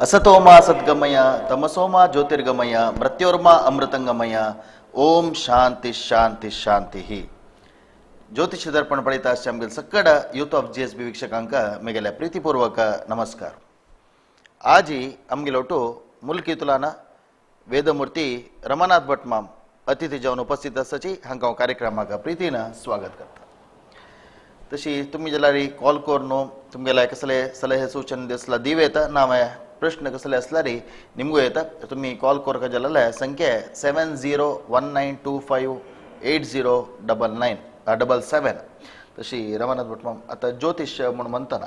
असतोमा सद्गमय, तमसोमा ज्योतिर्गमय, मृत्योर्मा अमृतंगमय. ओम शांती शांती शांती. ज्योतिष दर्पण पळयता आसच्या आमगेले सक्कड यूथ ऑफ GSB वीक्षकांक मेगेल्या प्रीतीपूर्वक नमस्कार. आजी आमगेलो ಒಟ್ಟು मुलकी तुलाना वेदमूर्ती रमानाथ भट माम अतिथी जावन उपस्थित आसाची हांकां हांव कार्यक्रमाक प्रितीन स्वागत करता. तशी तुमी जाल्यार कॉल करून तुमगेले कसले सलहे सूचन दिसला दिव येता, ना प्रश्न कसले असल्यार निमगो येता. तुमी कॉल करका जाल्यार संख्या 7019258099 77. तशी रमानाथ भट माम, आतां ज्योतिश म्हूण म्हणटना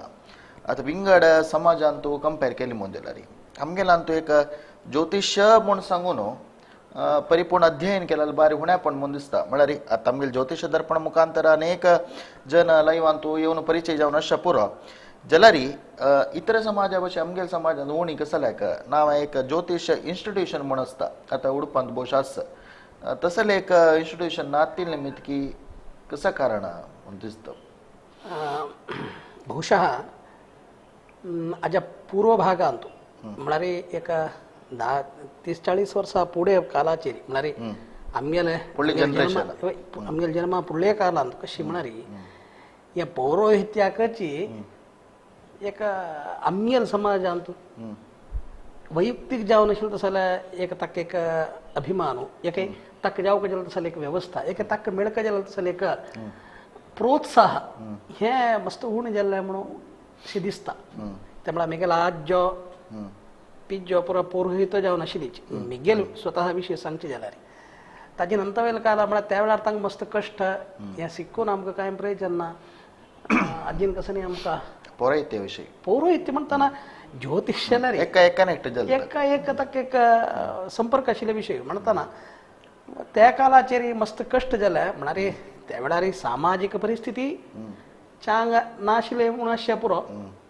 आतां विंगड समाजान तूं कंपेर केली म्हूण जाल्यार आमगेल्यान तूं एक ज्योतिश म्हूण सांगून परिपूर्ण अध्ययन केल्यार बारी उणेपण म्हूण दिसता. म्हळ्यार आतां आमगेले ज्योतिश दर्पण मुखांतर अनेक जन लायवान तूं येवन परिचय जावन आसच्या पुरो जाल्यार इतर समाजा भशेन आमगेले समाजान उणी कसल्याक नांव एक ज्योतिश इन्स्टिट्यूशन म्हूण आसता. आतां उडपांत भोवश आसा तसलें एक इन्स्टिट्यूशन नातिल निमित्त की कसं कारण म्हूण दिसता. ಬಹುಶಃ आज्या पूर्वभागांत म्हळ्यार एक 10-30-40 वर्सां फुडें कालाचेर म्हळ्यार आमगेले आमगेले जन्मा फुडल्या कालांत कशी म्हळ्यार ह्या पौरोहित्याकची एक आमगेल समाजांत वैयक्तीक जावन आशिल्लें तसो जाल्यार एक ताका एक अभिमान, एक ताका जावंक जाल्यार तसो एक वेवस्था, एक ताका मेळका जाल्यार तसो एक प्रोत्साह हें मस्त उणें जाल्लें म्हणून अशें दिसता. ते म्हळ्यार म्हगेलो आज्जो पिज्जो पुरो पौरोहित जावन आशिल्ली म्हगेल स्वता विशीं सांगचें जाल्यार ताजे नंतर वयलो काल म्हळ्यार त्या वेळार तांकां मस्त कश्ट हें शिकून आमकां कांय प्रयोजन ना. आजीन कसो न्ही आमकां पौरोहित्य विशीं पौरोहित्य म्हणटना ज्योतिश जाल्यार एका कनेक्ट जालें एका एक ताका एक संपर्क आशिल्ले विशय म्हणटना त्या कालाचेर मस्त कश्ट जाले. म्हळ्यार त्या वेळार सामाजीक परिस्थिती चांग नाशिल्लें म्हूण आसचें पुरो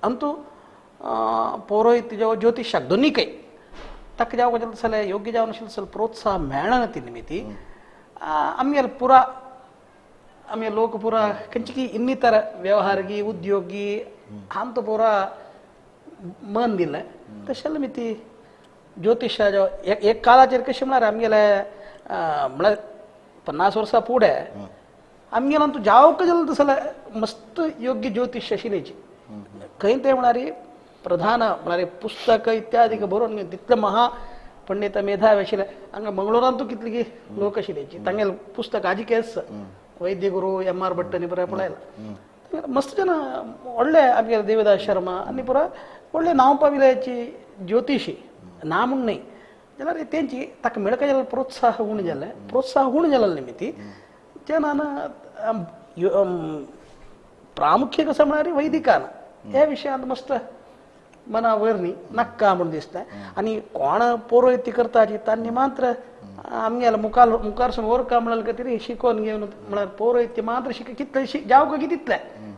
अंतू पौरोहित्य जावं ज्योतिशाक दोनीकय ताका जावंक जाल्यार जाल्यार योग्य जावन आशिल्लें जाल्यार प्रोत्साह मेळना ती निमित्ती आमगेले पुरा आमगे लोक पुरा खंयची की इन्नितर व्यवहारगी उद्योगी हांतो पुरा मन दिलें तशें निमित्ती ज्योतिशा एक काळाचेर कशें म्हळ्यार आमगेले म्हळ्यार 50 वर्सां फुडें आमगेल्यान तूं जावंक जाल्यार तसो जाल्यार मस्त योग्य ज्योतिश आशिल्लीची खंय तें म्हळ्यार प्रधान म्हळ्यार पुस्तक इत्यादी बरोवन तितले महा पंडित मेधावी आशिल्ले. हांगा मंगळुरांतू कितली की लोक आशिल्ली तांगेले पुस्तक आजी केस वैद्यगुरू एम.आर. भट्ट आनी पुरा पळयला मस्त जन व्हडले आमगेले देवदास शर्मा आनी पुरा व्हडले नांव पाविल्याची ज्योतिशी ना म्हूण न्हय जाल्यार तेंची ताका मेळका जाल्यार प्रोत्साह उणें जालें. प्रोत्साह उणें जाल्ले निमित्ती जनान प्रामुख्य कसं म्हळ्यार वैदिकान ह्या विशयांत मस्त मना वयर न्ही नाक्का म्हूण दिसता. आनी कोण पौरोहित्य करताची तांणी मात्र आमगेले मुखार मुखारसून वरका म्हळ्यार खातीर शिकोवन घेवन म्हळ्यार पौरोहित्य मात्र शिक कितले जावंक कितले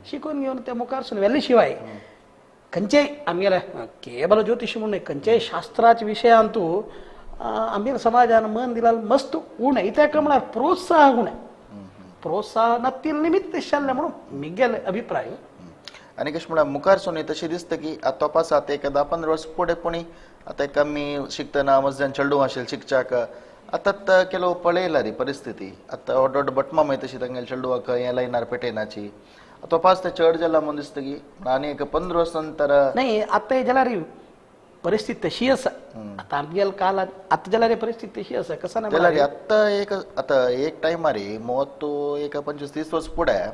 शिकोवन घेवन ते मुखारसून व्हेले शिवाय खंयचेय आमगेले केवल ज्योतिश म्हूण न्हय खंयचेय शास्त्राच्या विशयांतू आमगेले समाजान मन दिल्यार मस्त उणें इत्याक म्हळ्यार प्रोत्साह उणें प्रोत्साह नातिल निमित्त जाल्लें म्हणून म्हगेले अभिप्राय. आनी कशें म्हळ्यार मुखार सून तशें दिसता की आतां तपास आतां एक 10-15 वर्स फुडें कोणी आतां एक आमी शिकतना मजल्यान चेडूं आशिल्लें शिकच्याक आतां केलो पळयला रे परिस्थिती. आतां व्हड व्हड भटमाम तशी तांगेले चेडवाक हें लायनार पेटयनाची तपास तें चड जाला म्हूण दिसता की आनी एक 15 वर्स नंतर न्हय आतां जाल्यार परिस्थिती तशी आसा. आतां आमगेले काल आतां जाल्यार परिस्थिती तशी आसा कसो ना जाल्यार आतां एक आतां एक टायमार 30 एक 25-30 वर्स फुडें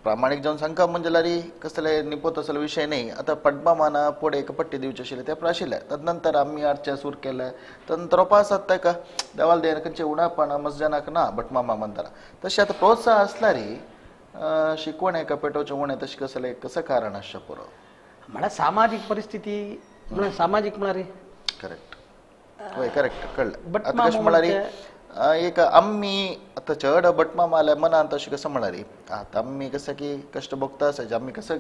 प्रामाणीक जावन सांगका म्हण जाल्यार कसले निपोत असलो विशय न्हय. आतां पटमामान फुडें एक पट्टी दिवची आशिल्ली तें आशिल्लें. तदनंतर आमी आरच्या सूर केले तदनंतर रोपा आसात ताका देवाल देन खंयचें उणापण मसजनाक ना भटमामा म्हणटाना. तशें आतां प्रोत्साह आसल्यार शिकवण एका पेटोवचें उणें तशें कसलें कसं कारण आसचें पुरो म्हळ्यार सामाजीक परिस्थिती म्हळ्यार सामाजीक म्हळ्यार करेक्ट हय करेक्ट कळ्ळें. आतां कशें म्हळ्यार एक आमी आतां चड भटमामा आल्या मनांत अशें कसं म्हळ्यार आतां आमी कसं की कश्ट भोगता आसाचे आमी कसं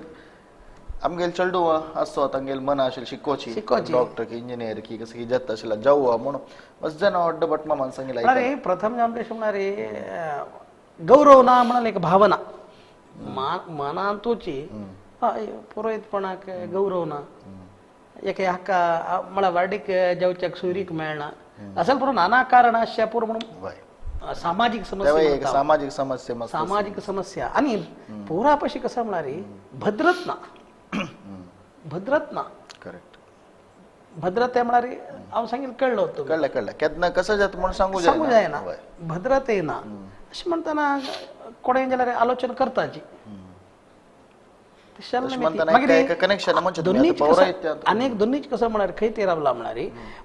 आमगेले चेडूं आसो तांगेले मना आशिल्लें शिकोवची डॉक्टर की इंजिनियर की कसं की जाता आशिल्लें जावं म्हणून मस्त जाण व्हड भटमामान सांगिल्लें. प्रथम जावन कशें म्हळ्यार गौरव ना म्हणून एक भावना मनांतूची हय पुरोयतपणाक गौरव ना एके हाका म्हळ्यार वाडीक जेवच्याक सुयरीक मेळना असल पुरो नाना कारण आसच्या पुरो म्हणून सामाजिक समस्या सामाजिक समस्या सामाजिक समस्या आनी पोरा पशी कसं म्हळ्यार भद्रत ना भद्रत ना करेक्ट भद्रते म्हळ्यार हांव सांगील कळ्ळो होतो कळलं कळलं केन्ना कसं जाता म्हणून सांगू सांगू जायना भद्रते ना अशें म्हणटना कोणें जाल्यार आलोचन करताची अनेक दोन्हीच कसं म्हळ्यार खंय ते रावला म्हळ्यार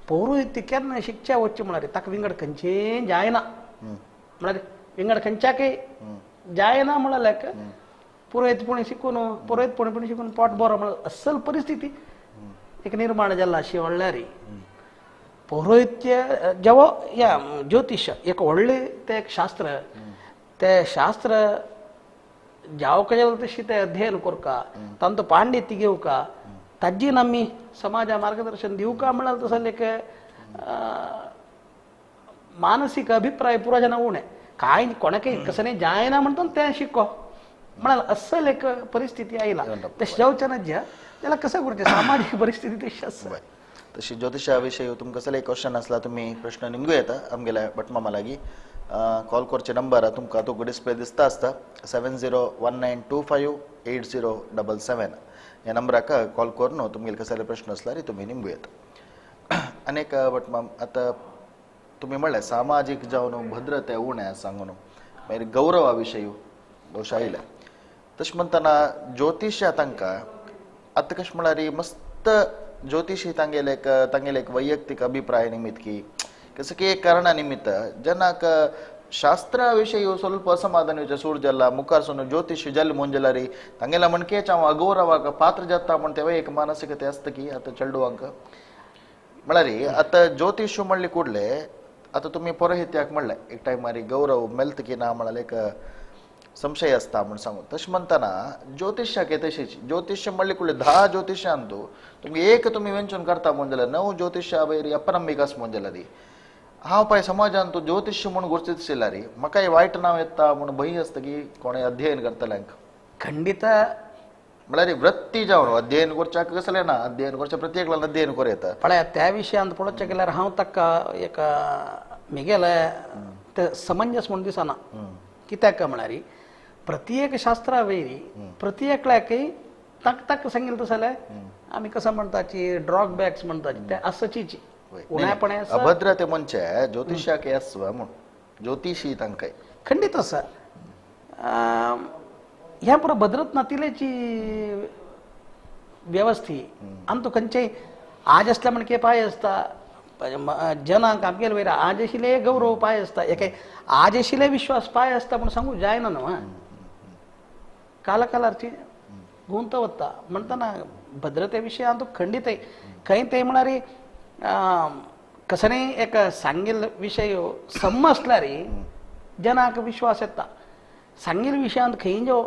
पौरोहित्य केन्ना शिकच्या वच्चें म्हळ्यार ताका विंगड खंयचें जायना म्हळ्यार विंगड खंयच्याकय जायना म्हळ्यार पुरोहितपणी शिकून पुरोहितपणी शिकून पोट बरो म्हळ्यार अस्सल परिस्थिती एक निर्माण जाला अशी व्हडल्यार पौरोहित्य जेव्हा या ज्योतिष एक व्हडलें तें एक शास्त्र तें शास्त्र जावक जाल्यार तशी तें अध्ययन करका तांचो पांडित्य घेवका ताजेन आमी समाजा मार्गदर्शन दिवका म्हळ्यार तसो एक मानसीक अभिप्राय पुरो जाणा उणें कांय कोणाकय कसं जायना म्हणटा तें शिको म्हळ्यार अस्सल एक परिस्थिती आयला तशें जावचें ना ज्या त्याला कसं करचें सामाजिक परिस्थिती तशी आसा. तशी ज्योतिषा विशयी तुमकां कसलेय क्वेश्चन आसला तुमी प्रश्न निमगू येता आमगेल्या भटमामा लागीं कॉल करचे नंबर तुमकां तुका डिस्प्ले दिसता आसता 7019258077 ह्या नंबराक कॉल करून तुमगेले कसले प्रश्न आसल्यार तुमी निमगू येता. आनी एक भटमाम आतां तुमी म्हणलें सामाजीक जावन भद्रते उणें सांगून मागीर गौरवा विशयी बहुशा आयल्या तशें म्हणटना ज्योतिशा तांकां आतां कशें म्हळ्यार मस्त ज्योतिशी तांगेले एक तांगेले एक वैयक्तीक अभिप्राय निमित्त की कसं की एक कारणा निमित्त जेन्ना शास्त्रा विशयी ಸ್ವಲ್ಪ असमाधान येवचें सूर जाला मुखार सून ज्योतिशी जाले म्हूण जाल्यार तांगेल्या म्हणकेच हांव अगौरवाक पात्र जाता म्हण तेवय एक मानसिकते आसता की आतां चेडवांक म्हळ्यार आतां ज्योतिश म्हणले कुडले आतां तुमी पौरोहित्याक म्हणलें एक टायमार गौरव मेळटा की ना म्हळ्यार एक संशय आसता म्हूण सांगू तशें म्हणटना ज्योतिशाक तशीच ज्योतिश म्हणले कुडले 10 ज्योतिशान तुमी एक तुमी वेंचून करता म्हूण जाल्यार 9 ज्योतिशा वयर अपनंबिक आसा म्हूण जाल्यार हांव पळय समाजान तूं ज्योतिश म्हूण गुर्तीत रे म्हाकाय वायट नांव येता म्हूण भंय आसता की कोणें अध्ययन करतल्यांक खंडित म्हळ्यार वृत्ती जावन अध्ययन करच्याक कसलें ना अध्ययन करच्या प्रत्येकल्यान अध्ययन करूं येता. पळय त्या विशयांत पळोवचें गेल्यार हांव ताका एक म्हगेलें तें समंजस म्हूण दिसना कित्याक म्हळ्यार प्रत्येक शास्त्रा वयरी प्रत्येकल्याकय ताक ताक सांगिल्लें तशें जाल्यार आमी कसं म्हणटाची ड्रॉबॅक्स म्हणटाची ते आसचीच उण्यापणे अभद्र ते म्हणचे ज्योतिशाक आसवा म्हूण ज्योतिशी तांकां खंडीत आसा ह्या पुरो भद्रत नातिल्याची वेवस्थी आमचो खंयचेय आज आसल्या म्हणके पांय आसता जनांक आमगेले वयर आज आशिल्ले गौरव पांय आसता एके आज आशिल्ले विश्वास पांय आसता म्हूण सांगू जायना न्हू कालाकालारची गुंत वता म्हणटना भद्रते विशयांत खंडीत खंय ते म्हळ्यार कसनय एक सांगिल्लो विशय सम आसल्यार जनाक विश्वास येता सांगिल्ल्या विशयांत खंय जो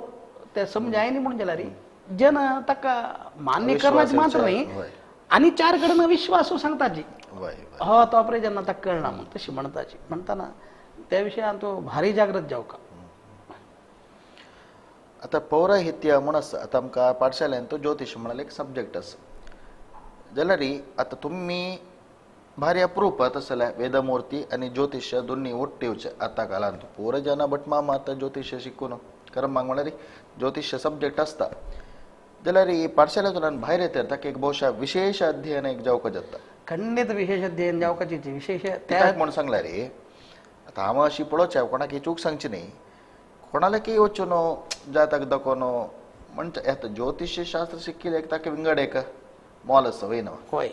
ते समजायनी म्हूण जाल्यार जन ताका मान्य करण्याचे मात्र न्ही आनी चार कडेन विश्वास सांगताची हो तो अपरे जेन्ना ताका कळना म्हूण तशी म्हणटाची म्हणटना त्या विशयांत तो भारी जागृत जावका. आतां पौरोहित्य म्हूण आसा आतां आमकां पाठशालेन तो ज्योतिश म्हळ्यार एक सब्जेक्ट आसा जाल्यार आतां तुमी भारी अप्रूप तसले वेदमूर्ती आनी ज्योतिश दोन्ही ಒಟ್ಟು येवचे आतां काळांत पुरो जाणा भटमामा आतां ज्योतिश शिकून कारण म्हाका म्हळ्यार ज्योतिश सब्जेक्ट आसता जाल्यार पाठशालेंतल्यान भायर येता ताका एक बहुशा विशेष अध्ययन एक जावपाक जाता. खंडीत विशेष अध्ययन जावपाची विशेष कित्याक म्हूण सांगल्यार आतां हांव अशी पळोवचें कोणाक चूक सांगची न्ही कोणालाकी वचून जातक दाखोवन म्हणजे आतां ज्योतिश शास्त्र शिकिल्लें एक ताका विंगड एक मोल आसा वय न्हू. हय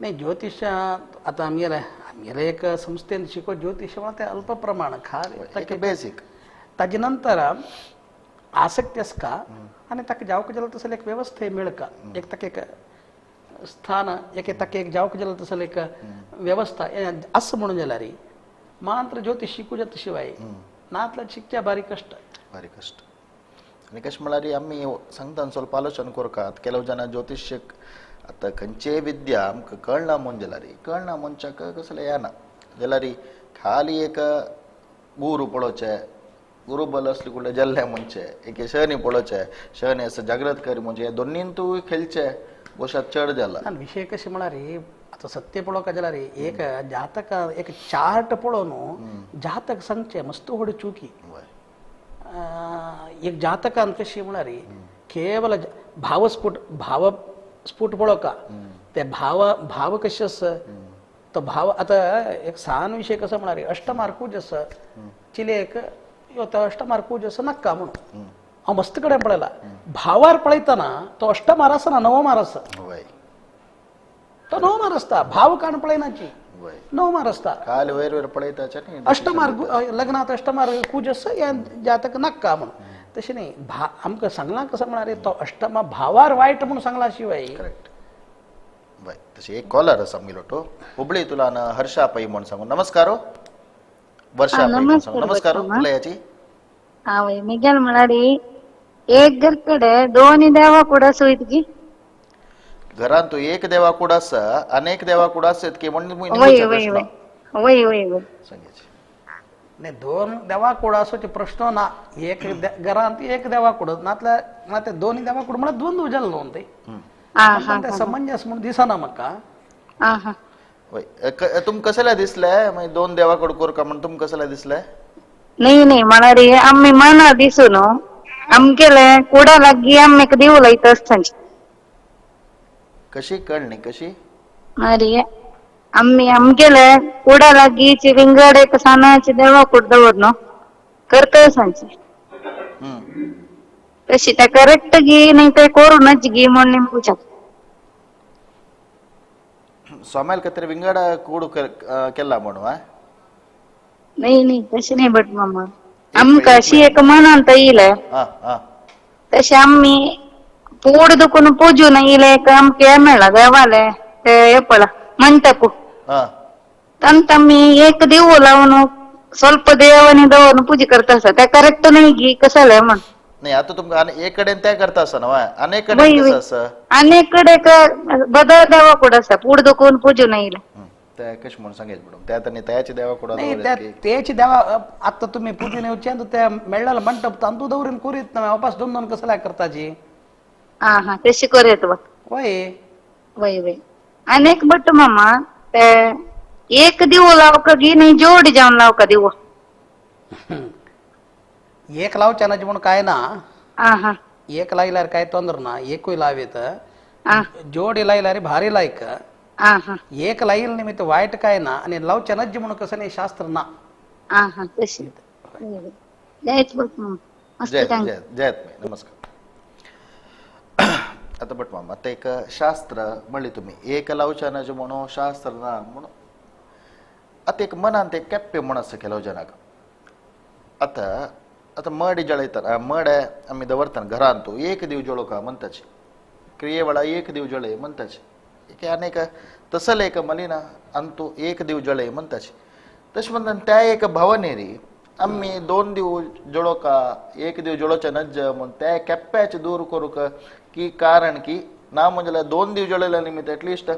नाही ज्योतिष आतां आमगेले आमगेले एक संस्थेन शिको ज्योतिश म्हणल्यार तें अल्प प्रमाण खाल बेसीक ताजे नंतर आसक्ती आसका आनी ताका जावक जाल्यार तसले एक वेवस्था मेळका एक ताका एक स्थान एक ताका एक जावक जाल्यार तसले एक वेवस्था आसा म्हणून जाल्यार मात्र ज्योतिश शिकू जाता शिवाय नातल्यार शिकच्या भारी कश्ट भारी कश्ट. आनी कशें म्हळ्यार आमी सांगता ಸ್ವಲ್ಪ आलोचन करतात ಕೆಲವು ಜನ ज्योतिष्यक आतां खंयचेय विद्या आमकां कळना म्हूण जाल्यार कळना मनशाक कसलें येना जाल्यार खाली एक गुरू पळोवचें गुरुबल असले कुठले जल्ले म्हणचे एक शनी पळोवचे शनी असं जागृत करी म्हणजे दोन्हीन तू खेळचे बोशात चड जाला. विषय कशें म्हळ्यार आतां सत्य पळोवपाक जाल्यार एक जातक एक चार्ट पळोवन जातक सांगचें मस्त व्हड चुकी. एक जातकान कशी म्हळ्यार केवल भावस्फुट भावस्फुट पळोवका ते भाव भाव कशें आसा तो भाव. आतां एक सान विशय कसो म्हळ्यार अष्टमार्कूच आसा चिलेक यो तो अष्टमार्कूच आसा नाका म्हणून हांव मस्त कडेन पळयला भावार पळयतना तो अष्टमार आसना नवमार आसा तो नवमार आसता भाव काण पळयनाची नवमार आसता काल वयर वयर पळयता अष्टमार्ग लग्नात अष्टमार्ग कूज आसा ह्या जातक नाका म्हणून. तशें न्ही आमकां सांगलां कसो म्हळ्यार तो अष्टमा भावार वायट म्हणून सांगला शिवाय. करेक्ट. तशें एक कॉलर आसा आमगेलो तो हुबळी तुला हर्षा पै म्हूण सांगू. नमस्कार हो वर्षा पै म्हूण सांगू. नमस्कार हो उलयाची. हांव मिगेल म्हळ्यार एक घर कडे दोन देवा कुड आसूं की घरांत तू एक देवा कुड आसा अनेक देवा कुड आसत की म्हणून वय वय वय वय वय सांगायचे नाही. दोन देवा कुड आसूचे प्रश्न ना. एक घरांत एक देवा कुड नातल्या ना ते दोन देवा कुड म्हळ्यार दोन जालें न्हू ते समंजस म्हणून दिसना म्हाका. तुमकां कसले दिसले मागीर दोन देवा कुड कोरका म्हणून तुमकां कसले दिसले? नाही नाही म्हळ्यार आमी मना दिसूं न्हू आमगेले कुडा लागीं आमी एक देव लायता आसता. कशी कळणी कशी मारी आमी आमगेले कुडा लागींची विंगड एक सानाची देवा कूड दवर न्हू करता सांगची तशी ते करेक्ट गी नाही ते करूनच गी म्हणून पूजा. स्वाम्याल कतरी विंगड कूड केला म्हणून? नाही नाही तशें नाही भट मामा आमकां अशी एक मनांत येयले तशें आमी पूड दुखून पुजून येयले एक आमकां मेळ्ळा देवाले ते हे पळा मंटप तांत आमी एक देव लावन ಸ್ವಲ್ಪ देवानी दवरून पूजा करता आसा ते करेक्ट नाही गी कसले म्हण. नाही आता तुमकां एक कडेन ते करता आसा न्हू अनेक कडेन कसं आसा? अनेक कडेन बदल देवा कूड आसा पूड दुखून पुजून येयले ते कशें म्हणून सांगेच मॅडम ते आतां त्याची देवा कूड तेची देवा आतां तुमी पुजून येवचे ते मेळ्ळें मंटप तांतू दवरून करीत ना वापस दोन दोन कसले करताची. हा हा तशी करूयात बा. वय वय वय अनेक भट मामा ते एक दिवो लावका गी नाही जोडी जावन लावका दिवो? एक लावच्यानाची म्हणून काय ना एक लायल्यार काय ತೊಂದ್ರೆ ना एकूय लावेत जोडी लायल्यार भारी लायक एक लाईल निमित्त वाईट काय ना आणि लावच्यानच म्हणून कसं नाही शास्त्र ना. जयत नमस्कार. आता भट मामा आता एक शास्त्र म्हणले तुम्ही एक लावच्यानाचे म्हणून शास्त्र ना म्हणून आता एक मनांत एक केप्पे म्हण आसा केलव जनाक. आतां आतां मड जळयतात मड आमी दवरतात घरांत एक दीव जळोवका म्हणटाचे क्रिये वेळा एक दीव जळय म्हणटाचे एक आनी एक तसले एक मलिना अंतू एक दीव जळय म्हणटाचे तशें म्हणटा त्या एक भावनेरी आमी दोन दीव जळोवका एक दीव जळोवचे नज म्हूण त्या केप्प्याचे दूर करूंक की कारण की ना म्हणजे दोन दीव जळयल्या निमित्त एटलिस्ट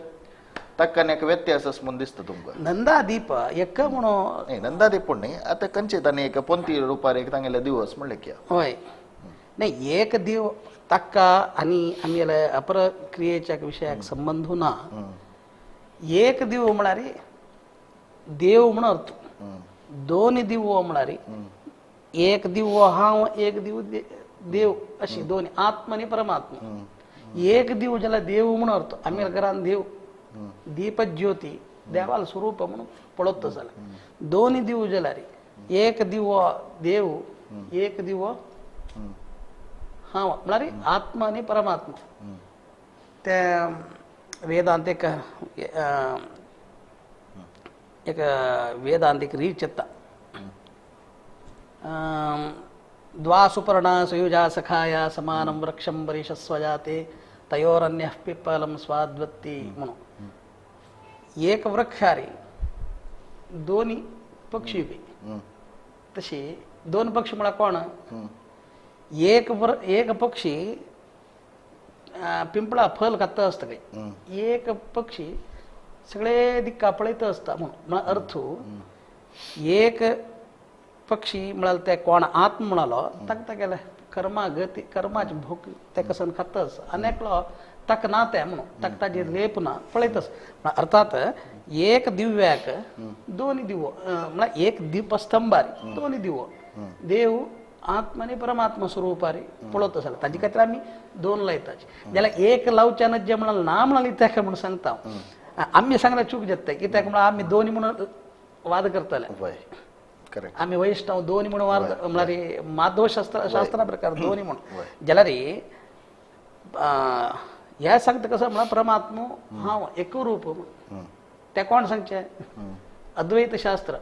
ताका एक व्यत्यास अस म्हूण दिसता तुमकां. नंदादीप एक म्हणून न्ही नंदादीप पूण न्ही आतां खंयचे तांणी एक पोंती रुपार एक तांगेले दिवस म्हणले की हय नाही एक दीव ताका आनी आमगेले अपरक्रियेच्या विशयाक संबंध ना. एक दीव म्हळ्यार देव म्हण अर्थ दोन दिवो म्हळ्यार एक दिवो हांव एक दिव देव अशी दोन आत्म आनी परमात्मा. एक दिव जाल्यार देव म्हण अर्थ आमगेल्या घरान देव दीपज्योती देवाल स्वरूप म्हणून पळोवता जाल्यार दोन दिव जाल्यार एक दिवो देव एक दिवो हांव म्हळ्यार आत्मा आनी परमात्मा. ते वेदांत एक एक वेदांतिक रीच येता द्वासुपर्णा सुयुजा सखाया समानं वृक्षं वरिशस्वजाते तयोरन्यः पिप्पलं स्वाद्वत्ती म्हणून. एक वृक्षारी दोन्ही पक्षी बी तशी दोन पक्षी म्हळ्यार कोण? एक एक पक्षी पिंपळा फल खाता आसता काय एक पक्षी सगळे दिक्का पळयत आसता म्हणून. म्हळ्यार अर्थ एक पक्षी म्हळ्यार ते कोण आत्म म्हणालो ताका तागेले कर्मा गती कर्माचे भोग ते कसन खातस आनी एकलो ताका ना ते म्हणून ताका ताजेर लेप ना पळयतस. अर्थात एक दिव्याक दोन दिवो म्हळ्यार एक दीपस्तंभार दोन दिवो देव आत्मा आनी परमात्मा स्वरूपारी पळोवत आसता ताजे खातीर आमी दोन लायताची. जाल्यार एक लावच्यान जे म्हणाल ना म्हणाली ताका म्हणून सांगता आमी सांगल्यार चूक जाता कित्याक म्हळ्यार आमी दोन म्हणून वाद करतले. आमी वैष्णव दोन म्हणून वाद म्हळ्यार माधव शास्त्र शास्त्रा प्रकार दोन म्हणून जाल्यार ह्या सांगता कसं म्हळ्यार परमात्मा हांव एक रूप ते कोण सांगचे अद्वैत शास्त्र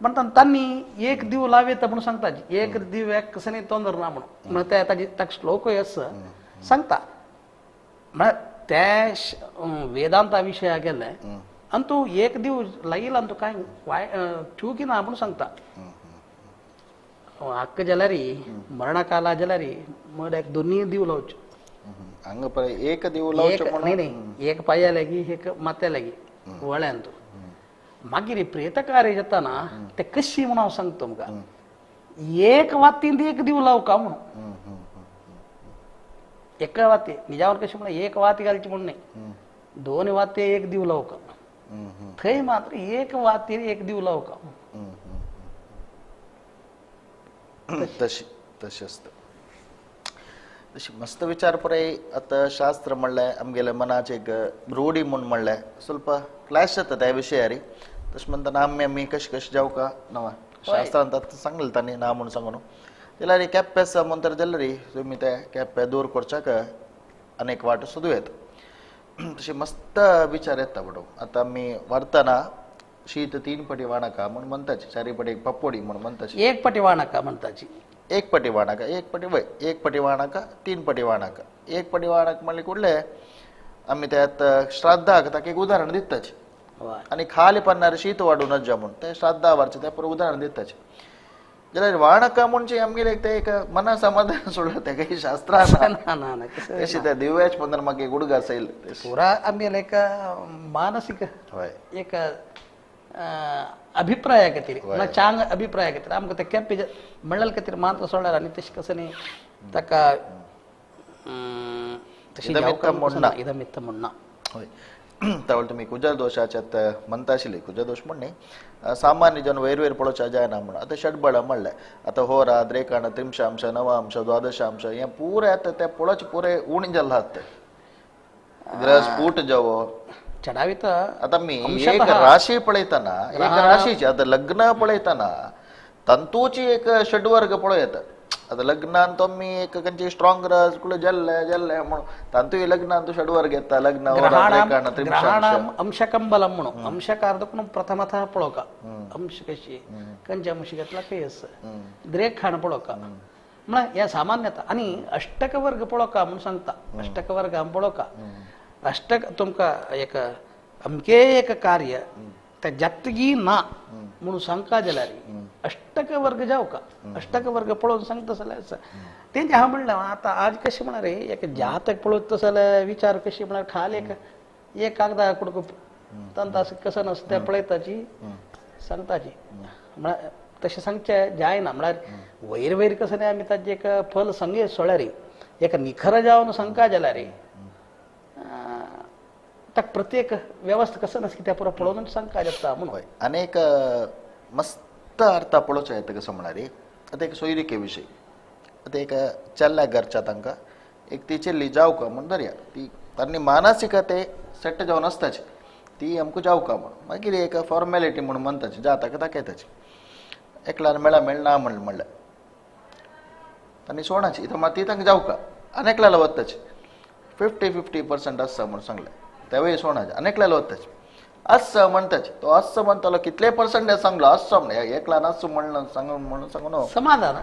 म्हणटा तांणी एक दिव लावयता म्हणून सांगता एक दिव्याक कसं न्ही तोंदर ना म्हणून म्हळ्यार ते ताजे ताका श्लोकूय आसा सांगता म्हळ्यार त्या वेदांता विशया गेले आनी तूं एक दिव लायला आनी तूं कांय वाय चुकी ना म्हणून सांगता. हक्क जाल्यार मरणाकाला जाल्यार मड्याक दोनूय दिव लावच्यो. हांगा पळय एक दिव लावचो न्ही न्ही एक पांया लागीं एक माथ्या लागीं वळ्यान तूं मागीर प्रेतकार्य जाताना ते कशी म्हणून हांव सांगता तुमकां एक वातीन एक दिव लावका म्हणून एका वाती निजावर कशी म्हणून एक वाती घालची म्हणून न्ही दोन वाती एक दिव लावका थंय मात्र एक वातीर एक दिव लावका. तशी तशी आसता तशी मस्त विचार पळय. आतां शास्त्र म्हणलें आमगेल्या मनाचे एक रूढी म्हूण म्हणलें ಸ್ವಲ್ಪ क्लॅश जाता त्या विशयारी. तशें म्हणटना आमी आमी कशें कशें जावका नवा शास्त्रांत आतां सांगलें तांणी ना म्हूण सांगून जाल्यार केप्पे आसा म्हणटर जाल्यार तुमी ते केप्पे दूर करच्याक अनेक वाट सोदूं येता. तशें मस्त विचार येता बडो. आतां आमी व्हरतना शीत 3 पटी वाणाका म्हूण म्हणटाची 4 पटी पप्पोडी म्हूण म्हणटाची 1 पटी वाणाका म्हणटाची 1 पटी वाणाका 1 पटी वय 1 पटी वाणाका 3 पटी वाणाका 1 पटी वाणाक म्हणल्यार कुडले आमी त्यात श्राद्धाक ताका एक उदाहरण दिताची आनी खाली पन्नार शीत वाडून नज्जा म्हूण ते श्राद्धा वारचें तें पुरो उदाहरण दिताचे. जाल्यार वाणाका म्हणजे आमगेले ते एक मना समाधान सोडलं ते काही शास्त्र ना तशें त्या दिव्याच पंदर मागीर एक उडगास येयले पुरा आमगेले एक मानसीक एक अभिप्राय खातीर चांग अभिप्राय खातीर आमकां ते केप्पे म्हणल्यार खातीर मात्र सोडल्यार आनी तशें कसं न्ही ताका इदमित्त म्हणना. हय त्यावेळी तुमी कुजर दोशाचे म्हणता आशिल्ली कुजर दोश म्हण न्ही सामान्य जन वयर वयर पळोवच्या जायना म्हण आतां षडबळ म्हणलें आतां होरा द्रेकाण त्रिंशांश नवांश द्वादशांश हें पुरें आतां तें पळोवचें पुरें उणें जाल्लां आतां ग्रह स्फूट जावो चडावित. आतां मी एक राशी पळयतना एक राशीची आतां लग्न पळयतना तंतूची एक षडवर्ग पळोवं येता. आतां लग्नान तो मी एक खंयची स्ट्रॉंग रस कुठे जल्ले जल्ले म्हणून तांतूय लग्नान तो षडवर्ग येता लग्न अंशकंबलम म्हणून अंशकार्दकून प्रथमतः पळोवका अंश कशी खंयच्या अंश घेतला खंय आसा द्रेखाण पळोवका म्हळ्यार ह्या सामान्यता आनी अष्टकवर्ग पळोवका म्हणून सांगता. अष्टकवर्ग पळोवका अष्टक तुमकां एक अमके एक कार्य ते जातगी ना म्हणून सांगका जाल्यार अष्टक वर्ग जावका अष्टक वर्ग पळोवन सांगता जाल्यार आसा तेंचे हांव म्हणलें आतां आज कशें म्हळ्यार एक जातक पळोवता जाल्यार विचार कशी म्हळ्यार खाल एक एक कागदा कुडको तांकां कसं नासता तें पळयताची सांगताची म्हळ्यार तशें सांगचें जायना. म्हळ्यार वयर वयर कसं न्ही आमी ताजें एक फल सांगे सोळ्यार एक निखर जावन सांगका जाल्यार ताका प्रत्येक व्यवस्था कसं नासता त्या पुरो पळोवन सांगका जाता म्हणून. आनी एक मस्त अर्थ पळोवचो येता कसो म्हळ्यार आतां एक सोयरिके विशयी आतां एक चेल्ल्या घरच्या तांकां एक ती चेल्ली जावका म्हूण धरया ती तांणी मानसीक ते सेट जावन आसताची ती आमकां जावका म्हूण मागीर एक फॉर्मेलिटी म्हूण म्हणटाची जाता दाखयताची एकल्यान मेळा मेळना म्हण म्हणलें तांणी सोणाची इथं मात ती तांकां जावका आनी एकल्याला वताची 50-50% आसा म्हूण सांगलें तेवूय सोणाचे आनी एकल्याला वताची आस्स म्हणटाचे तो आस्स म्हणटालो कितले पर्संट सांगलो आस्स म्हण एकल्यान आस्स म्हणलं सांगून म्हणून सांगून समाधान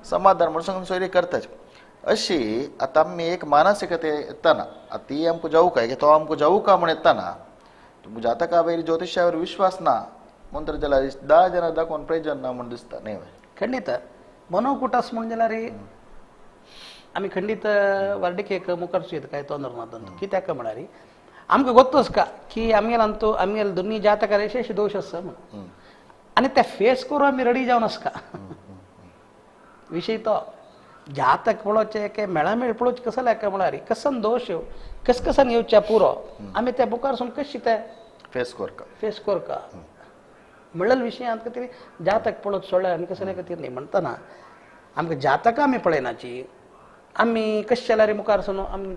समाधान म्हणून सांगून सोयरी करताची. अशी आतां आमी एक मानसिकते येताना ती आमकां जावका तो आमकां जावका म्हण येताना तुमकां जातका वयर ज्योतिषावर विश्वास ना म्हणून तर जाल्यार 10 जाणां दाखोवन प्रयोजन ना म्हूण दिसता न्ही. खंडीत मनोकुटास म्हूण जाल्यार आमी खंडीत वार्डिकेक मुखार काय तोंदर ना कित्याक म्हळ्यार आमकां गोत्तोच का की आमगेल अंतू आमगेल दोन्ही जातकार शेष दोश आसा म्हणून आनी ते फेस करून आमी रेडी जावन आसका. विशय तो जातक पळोवचें की मेळामेळ पळोवचें कसो लेखा म्हळ्यार कसन दोश कसकसान येवच्या पुरो आमी त्या बुकारसून कशी ते फेस कोरका फेस कोरका म्हणलें विशयांत खातीर जातक पळोवच सोडल्यार आनी कसले खातीर न्ही. म्हणटना आमकां जातकां आमी पळयनाची, आमी कशें जाल्यार मुखार सून आमी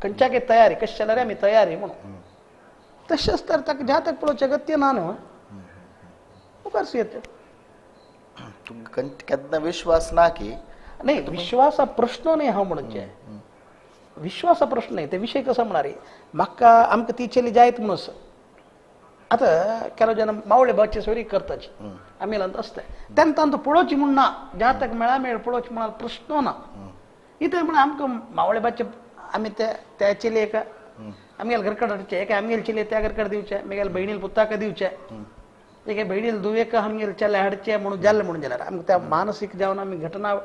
खंयच्याकय तयारी कशें जाल्यार आमी तयारी म्हणून तशेंच तर ताका जातक पळोवचें अगत्य ना न्हू, मुखार सू येता. तुमकां केन्ना विश्वास ना की नाही विश्वासा प्रश्न न्ही हांव म्हणचे विश्वासा प्रश्न न्ही. ते विशय कसो म्हळ्यार म्हाका आमकां ती चली जायत म्हणून आतां केलो जेन्ना मावळे बाचे सोरी करताची आमी ल्हान आसता तेन्ना तांकां पळोवची म्हूण ना, जातक मेळा मेळ पळोवची म्हण प्रश्न ना. इतलें म्हळ्यार आमकां मावळे बाचे आमी त्या चलयेक आमगेले घरकड हाडचें, एका आमगेले चलये त्या घरकड दिवचें, आमगेले भयणील पुताक दिवचें, एके भयणील धुवेक आमगेले चले हाडचें म्हणून जालें म्हणून जाल्यार आमकां त्या मानसीक जावन आमी घटना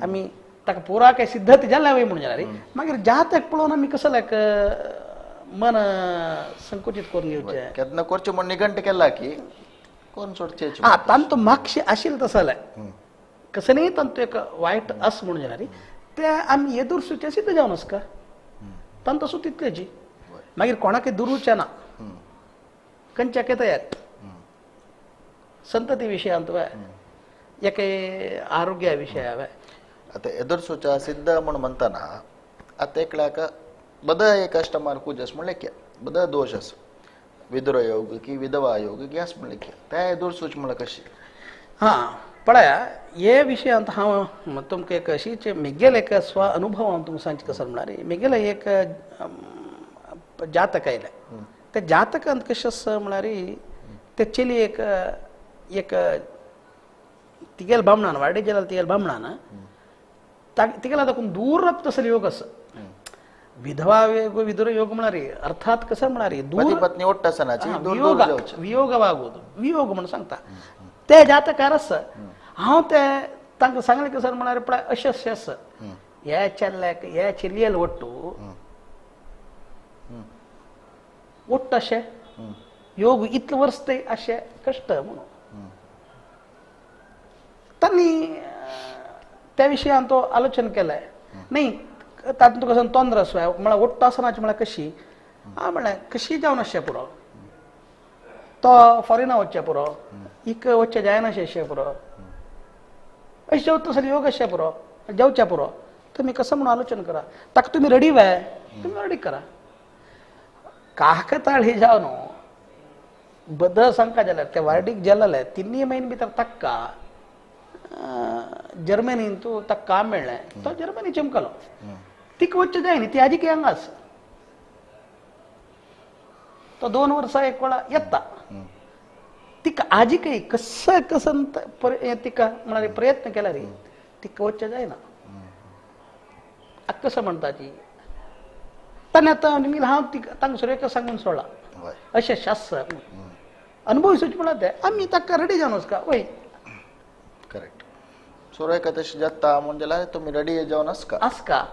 आमी ताका पुरा काय सिद्धती जाल्या वय म्हणून जाल्यार मागीर जातक पळोवन आमी कसो लायक मन संकुचित करून घेवचें. केन्ना करचें म्हूण निघंट केला की कोण सोडचें आं तांचो मागशे आशिल्लें तसो जाल्यार कसं न्ही तांचो एक वायट आस म्हणून जाल्यार ते आमी येदुरसूचें सिद्ध जावन आसका तांचो तसो तितलेची मागीर कोणाकय दुरूचें ना, खंयच्याकय तयार संतती विशयांत वे एके आरोग्या विशया वे. आतां एदुरसूच्या सिद्ध म्हूण म्हणटना आतां एकल्याक बद एक कस्टमर पूज म्हण लेख्या बद दोश आसा विदुर योग की विधवा योग की आस म्हण लेख्या त्या एदुरसूच म्हळ्यार कशी? हां पळया हे विशयांत हांव तुमकां एक अशीच मेगेले एक स्व अनुभव हांव तुमकां सांगचें कसो म्हळ्यार मेगेले एक जातक आयलें त्या जातकांत कशें आसा म्हळ्यार ते चली एक एक तिगेले बामणान वाडे जाल्यार तिगेले बामणान तिगेला दाखोवन दूर तसले योग आसा. विधवा योग विदुर योग म्हळ्यार अर्थात कसं म्हळ्यार दूर पत्नी ओट्ट आसनाची वियोग वियोगवागोद वियोग म्हणून सांगता ते जातकार आसा. हांव ते तांकां सांगलें कसं म्हळ्यार पळय अशें अशें आसा ह्या चेल्ल्याक ह्या चेलयेल वट्टू वट्ट अशें योग इतलें वर्स ते अशें कश्ट म्हणून तांणी त्या विशयान तो आलोचन केलें न्ही. तातूंत तुका तोंद्र आसू म्हळ्यार वट्ट आसनाची म्हळ्यार कशी हांव म्हळ्यार कशी जावन आसचें पुरो तो फॉरेना वचचें पुरो इक वचचें जायनाशें अशें पुरो अशें जेवता तसो योग अशें पुरो जेवचें पुरो तुमी कसो म्हणून आलोचन करा ताका तुमी रेडी वे तुमी रेडी करा. काकताळ ही जावन बद सांगका जाल्यार त्या वार्डीक जालें तिन्ही म्हयने भितर ताका जर्मनीन तूं ताका काम मेळ्ळें तो जर्मनी चमकलो तिका वचचें जायना ती आजीक हांगा आसा तो 2 वर्सां एक वेळा येता तिका आजीकय कसं कसं तिका म्हळ्यार प्रयत्न केल्यार तिका वचचें जायना. आतां कसं म्हणटा ती ताणें आतां हांव तिका तांकां सुरेख सांगून सोडला अशें शास्त्र अनुभव सूच म्हळ्यार ते आमी ताका रेडी जावन वचका वय करेक्ट. सुरेखा तशें जाता म्हूण जाल्यार तुमी रेडी जावन आसका आसका.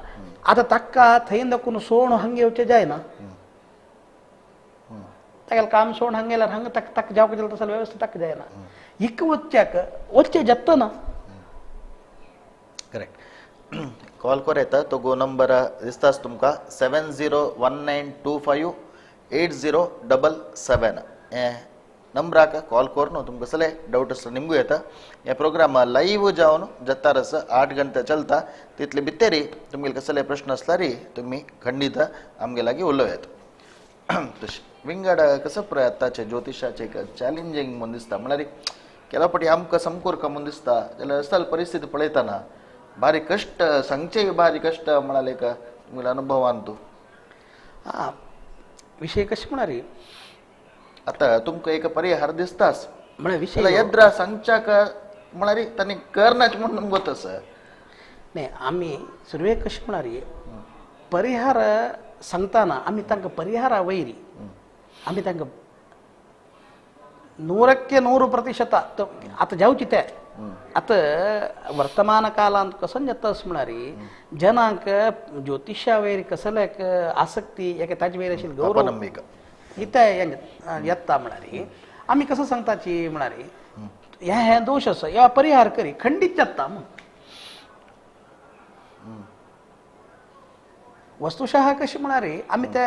आतां ताका थंय दाखोवन सोण हांगा येवचें जायना तागेलें काम सोण हांगा गेल्यार हांगा ताका ताका जावंक जाल्यार तसो वेवस्था ताका जायना इक वचच्याक वचचें जाता ना. करेक्ट. कॉल कर येता तो गो नंबर दिसताच तुमकां 701925 8077 हे नंबराक कॉल करून तुमकां कसले डावट आसलो निमगू येता. हे प्रोग्राम लायव्ह जावन जाता आसा 8 घंटे चलता तितले भितरी तुमगेले कसले प्रश्न आसल्यार तुमी खंडीत आमगे लागीं उलोवं येता. तशें विंगड कसो प्रयत्नाचे ज्योतिशाचे एक चॅलेंजींग म्हूण दिसता म्हळ्यार केला फावटी आमकां समकोरका म्हूण दिसता जाल्यार असल परिस्थिती पळयतना भारी कश्ट सांगचे भारी कश्ट म्हळ्यार एक तुमगेल्या अनुभवान तूं आं विशय कशें म्हळ्यार आतां तुमकां एक परिहार दिसताच म्हळ्यार विशय येद्रा सांगच्याक म्हळ्यार तांणी करनाच म्हूण तुमकां आसा न्ही. आमी सुरवेक कशें म्हळ्यार परिहार सांगतना आमी तांकां परिहारा वयरी आमी तांकां 100ಕ್ಕೆ 100% आतां जावची ते आतां वर्तमान कालांत कसो जाता अशें म्हळ्यार जनांक ज्योतिशा वयर कसले आसक्ती एका ताजे वयर आशिल्ली गौरव इतें येता म्हळ्यार आमी कसो सांगताची म्हळ्यार ह्या हे दोश आसा ह्या परिहार करी खंडीत जाता म्हूण. वस्तुशः कशी म्हळ्यार आमी ते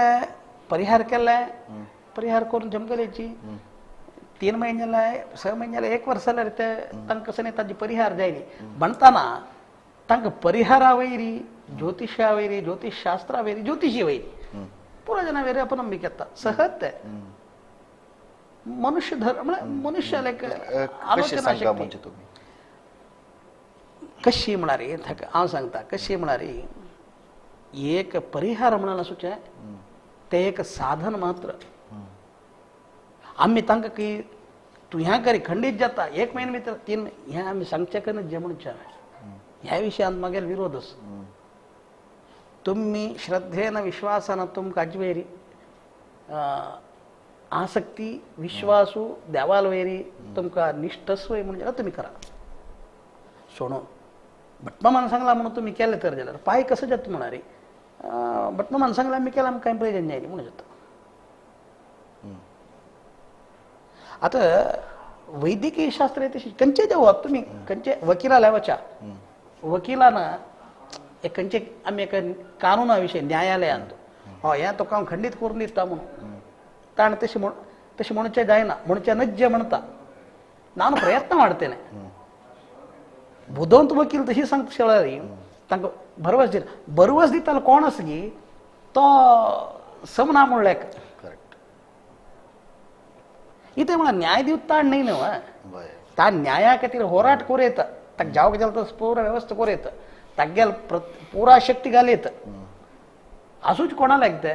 परिहार केले, परिहार करून जमगलेची 3 महिने जाल्यार 6 महिने जाल्यार 1 वर्स जाल्यार ते तांकां कसो न्ही तांचे परिहार जायनी. म्हणटाना तांकां परिहारा वयरी ज्योतिशा वयरी ज्योतिशशास्त्रा वयरी ज्योतिशी वयरी पुरा जना वयरी अपनंबिक येता सहज ते मनुष्य धर्म म्हळ्यार मनुष्याला एक आलोचना शक्ती कशी म्हळ्यार हांव सांगता कशी म्हळ्यार एक परिहार म्हणाल आसूचें तें एक साधन मात्र. आमी तांकां की तूं ह्या करी खंडीत जाता 1 महिने भितर 3 ह्या आमी सांगचें कन्न जे म्हणचे ह्या विशयांत मागीर विरोध आसा. तुमी श्रद्धेन विश्वासान तुमकां हाजे वयरी आसक्ती विश्वासू देवाल वयरी तुमकां निश्ठस्वय म्हणून जाल्यार तुमी करा. सोणून भटमामान सांगला म्हणून तुमी केलें तर जाल्यार पांय कसो जाता म्हणारी भटमामान सांगला आमी केलां आमकां कांय प्रयोजन जायना म्हणून जाता. आतां वैद्यकीय शास्त्र तशी खंयचे देव तुमी खंयचे वकिलाला वचा वकिलान एक खंयचे आमी एका कानुना विशय न्यायालयांत हय हें तुका हांव खंडीत करून दिता म्हणून ताणें तशें म्हण तशें म्हणचें जायना म्हणचें नज्जे म्हणटा नान प्रयत्न ಮಾಡ್ತೇನೆ. बुदवंत वकील तशी सांगता शेळारी तांकां भरवस दिना भरवस दितालो कोण आसा की तो समना म्हणल्यार करेक्ट. इतें म्हळ्यार न्याय दिवप ताण न्ही न्हू ताण न्याया खातीर होराट करूं येता ताका जावंक जाल्यार तसो पुरा वेवस्था करूं येता तागेल पुरा शक्ती घाल येता आसूच कोणा लागता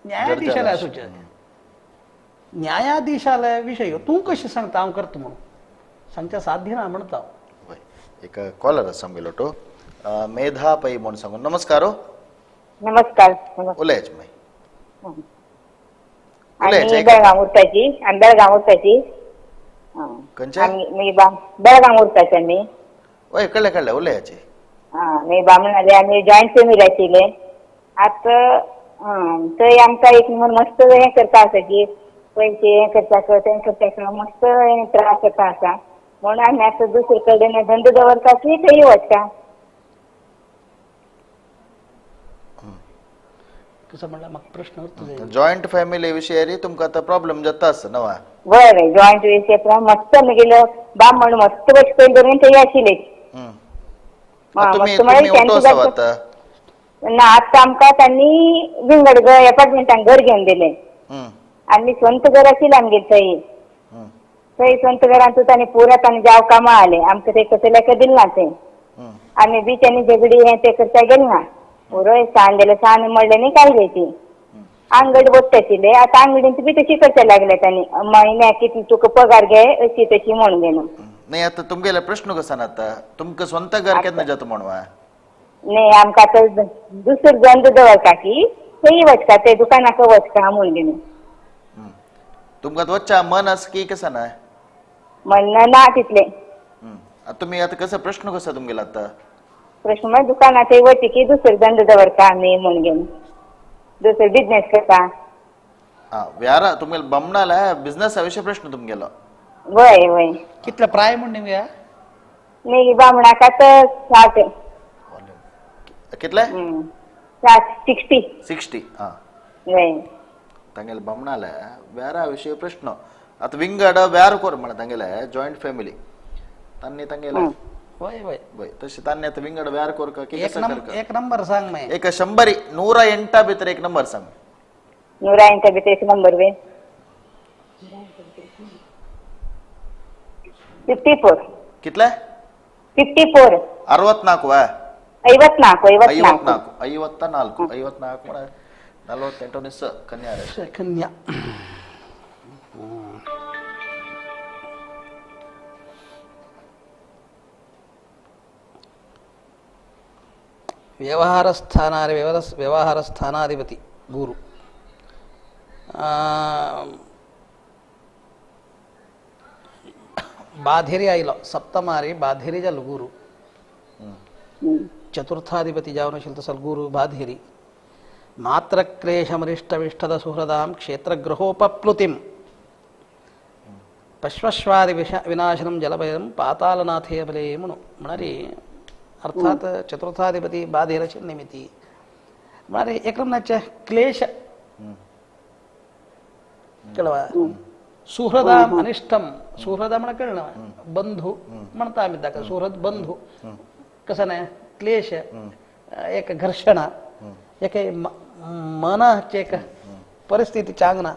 न्यायाधीशाले आसूचे न्यायाधीशाले विशय तूं कशें सांगता हांव करता म्हणून सांगच्या साध्य ना म्हणटा. एक कॉलर आसा आमगेलो तो मेधा पै म्हणून सांगून. नमस्कार. नमस्कार. उलयाच मागीर. आमी बेळगांव उरताची आमी बेळगांव उरताची. आमी बेळगांव उरताची आमी. हय कळ्ळें कळ्ळें उलयाचे. आं मागीर बामणाले आमी जॉयंट फॅमिली आशिल्ले. आतां थंय आमकां एक मस्त हें करता आसा की पयशे हें करता तें करता मस्त हें त्रास जाता आसा म्हणून आमी आतां दुसरे कडेन धंदो दवरता की थंय वचता. कसं म्हणल्यार म्हाका प्रश्न अर्थ जॉयंट फॅमिली विशयी तुमकां आतां प्रॉब्लेम जाता आसता न्हू? बरें जॉयंट विशय मस्त मुगेलो बामण मस्त बशें पयलीं धरून थंय आशिल्ले. ना आतां आमकां तांणी विंगड एपार्टमेंटान घर घेवन दिलें आनी स्वंत घर आशिल्लें आमगेर थंय थंय स्वंत घरांत तांणी पुरा तांणी जाव कामां आले आमकां ते कसले दिलें ना थंय आमी बी तांणी झगडी हें तें करता गेलें ना पुरो सान जाल्यार सान म्हणलें न्ही काय घ्यायची आंगड वत्त आशिल्ले. आतां आंगडींत बी तशी करता लागले तांणी म्हयन्याक कितले तुका पगार घे अशी तशी म्हणून घेवन. नाही आतां तुमगेले प्रश्न कसो ना आतां तुमकां स्वंत घर केन्ना जाता म्हणून? नाही आमकां आतां दुसरो धंदो दवरता की थंय वचका ते दुकानाक वचका म्हणून घेवन. तुमकां वचच्या मन आसा की कसं ना? मन ना तितलें. तुमी आतां कसो प्रश्न कसो तुमगेलो आतां? प्रश्न म्हळ्यार दुकानार थंय वचचे की दुसरो धंदो दवरता आमी म्हणून घेवन दुसरो बिजनेस करता. आं व्यारा तुमगेलो बमणाला बिजनेसा विशय प्रश्न तुमगेलो? वय वय. कितले प्राय म्हण निवया? नाही बामणाक आतां 60. कितले? 60 60. 60. आं वय. तांगेले बमणाले व्यारा विशय प्रश्न आतां विंगड व्यार कोर म्हळ्यार तांगेले जॉयंट फॅमिली तांणी तांगेले वय वय वय तशें तांणी आतां विंगड व्यार कोरका की कसं एक नंबर सांग मागीर. एक 108 भितर एक नंबर सांग. 108 भितर एक नंबर वे 54. कितले? 54. 64. 54. 54 54 54 48 ಕನ್ಯಾ ರಾಶಿ. ಕನ್ಯಾ. ವ್ಯವಹಾರ ಸ್ಥಾನಾರಿ ವ್ಯವಹಾರ ಸ್ಥಾನಾಧಿಪತಿ ಗುರು. ಬಾಧಿರಿ ಆಯಿलो ಸಪ್ತಮಾರಿ ಬಾಧಿರಿ जालो गुरु. ಚತುರ್ಥಾಧಿಪತಿ जावन आशिल्लो तसो गुरु ಬಾಧಿರಿ. ಮಾತ್ರಕ್ಲೇಶಮರಿಷ್ಟವಿಷ್ಟದ ಸುಹೃದಾಂ ಕ್ಷೇತ್ರಗೃಹೋಪಪ್ಲುತಿಂ. ಪಶ್ವಶ್ವಾದಿ ವಿಷ ವಿನಾಶನಂ ಜಲಭಯಂ ಪಾತಾಳನಾಥೇಯ ಬಲೇ म्हणून म्हणारी अर्थात चतुर्थाधिपती बाधेरचे निमित्ती म्हणारे एकरमनाचे क्लेश कळवा सुहृदाम अनिष्टम सुहृदा म्हणा कळलं बंधू म्हणता आम्ही ताका सुहृद बंधू कसं नाही क्लेश एक घर्षण एक मनाचे एक परिस्थिती चांगना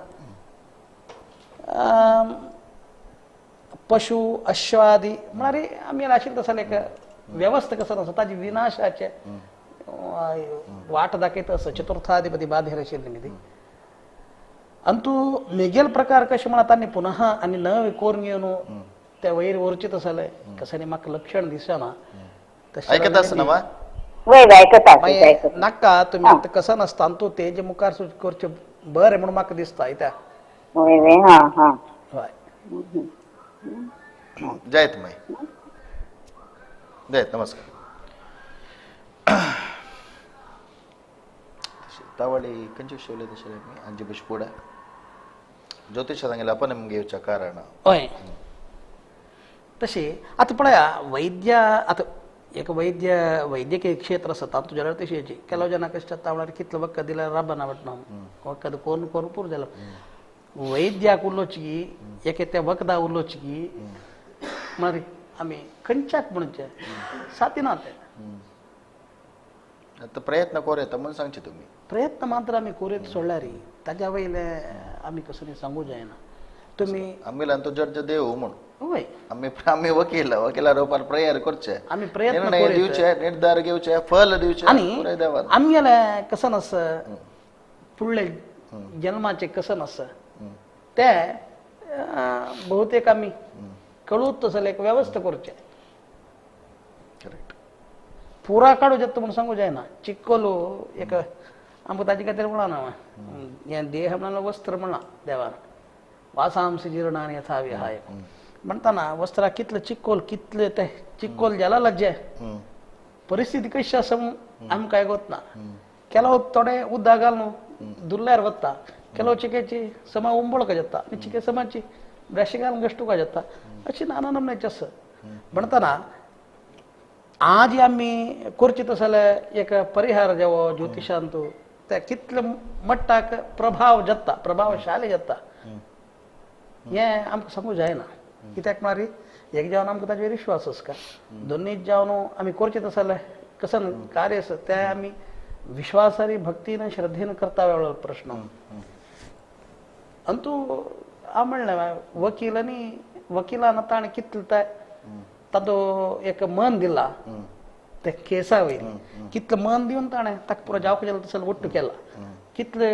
पशु अश्वादी म्हणारे आम्ही आशिल्ले तसं एक व्यवस्था कसं नसता ताजी विनाशाचे वाट दाखयत असं चतुर्थाधिपती बाधेर आशिल्ले निमित्ती अंतू मेगेल प्रकार कशें म्हणा तांणी पुनः आनी नवे कोरून येवन त्या वयर वरचें तसलें कसं म्हाका लक्षण दिसना. आयकता आसना वय आयकता नाका तुमी आतां कसं नासता अंतू तेजे मुखार करचें बरें म्हणून म्हाका दिसता कित्याक हय. जयत माई जयत नमस्कार. तावडी खंयचे विशय उलयता आशिल्ले आमी हांचे भशेन फुडें ज्योतिशा सांगिल्लें आपण आमगे येवच्या कारण. हय तशें आतां पळया वैद्य आतां एक वैद्य वैद्यकीय क्षेत्र आसा तातूंत जाल्यार तशें केलो जेन्ना कशें जाता म्हळ्यार कितलो वखद दिल्यार राबना वाटना वखद कोरून कोरून पुरो जालो वैद्याक उलोवची एके त्या वखदा उलोवची म्हळ्यार आमी खंयच्याक म्हणचें सातिना तें. आतां प्रयत्न कोर येता म्हणून सांगचे तुमी. प्रयत्न मात्र आमी कोरीत सोडल्यार ताज्या वयले आमी कसो सांगू जायना तुमी आमी तो जड्ज देव म्हूण. हय आमी आमी वकील वकिला रोपार प्रेयर करचे आमी प्रयत्न निर्णय दिवचे निर्धार घेवचे फल दिवचे आनी आमगेले कसं आसा फुडले जन्माचे कसं आसा ते बहुतेक आमी कळूत तसले एक व्यवस्था करचे. करेक्ट. पुरा काडू जाता म्हणून सांगू जायना चिक्कोलो एक आमकां ताजे खातीर म्हणा ना हें देह म्हणल्यार वस्त्र म्हणलां देवान वासांसी जीर्णानि यथा विहाय म्हणताना वस्त्राक कितले चिक्कोल कितले ते चिक्कोल जाला लज्जे परिस्थिती कशी आसा म्हणून आमकां काय गोत ना. केलो थोडे उदक घालून धुल्ल्यार वता केलो चिकेची समा उंबळका जाता आनी चिके समाची ब्रश घालून गश्टुका जाता अशी नाना नमण्याचे आसा. म्हणताना आज आमी करची तसले एक परिहार जेवो ज्योतिशांतू त्या कितले मट्टाक प्रभाव जाता प्रभावशाली जाता हें आमकां सांगू जायना. कित्याक म्हळ्यार एक जावन आमकां ताजेर विश्वास आसता दोनूय जावन आमी करचें तसले कसं कार्य आसा तें आमी विश्वासारी भक्तीन श्रद्धेन करता वेळो प्रश्न. अंतू हांव म्हणलें वकील आनी वकिलान ताणें कितलें तें ताजो एक मन दिला त्या केसा वयर कितलें मन दिवन ताणें ताका पुरो जावंक जालें तसो वट्टू केला कितले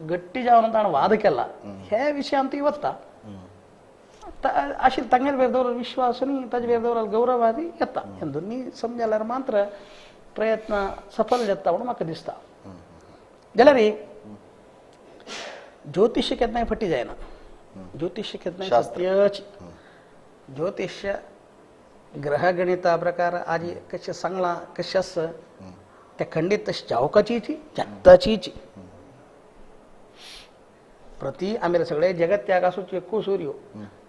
गट्टी जावन ताणें वाद केला हे विशयान ती वता आशिल्ले तांगेले वेर दवरलो विश्वास आनी ताजे वेर दवरलो गौरव आदी येता. हे दोनूय समजल्यार मात्र प्रयत्न सफल जाता म्हणून म्हाका दिसता. जाल्यार ज्योतिष केन्नाय फटी जायना. ज्योतिष केन्नाय सत्यच. ज्योतिष ग्रहगणिता प्रकार आज कशें सांगलां कशें आसा तें खंडीत तशें जावकाचीची जाताचीची प्रति आमी सगळे जगत्याक आसूची एकू सूर्य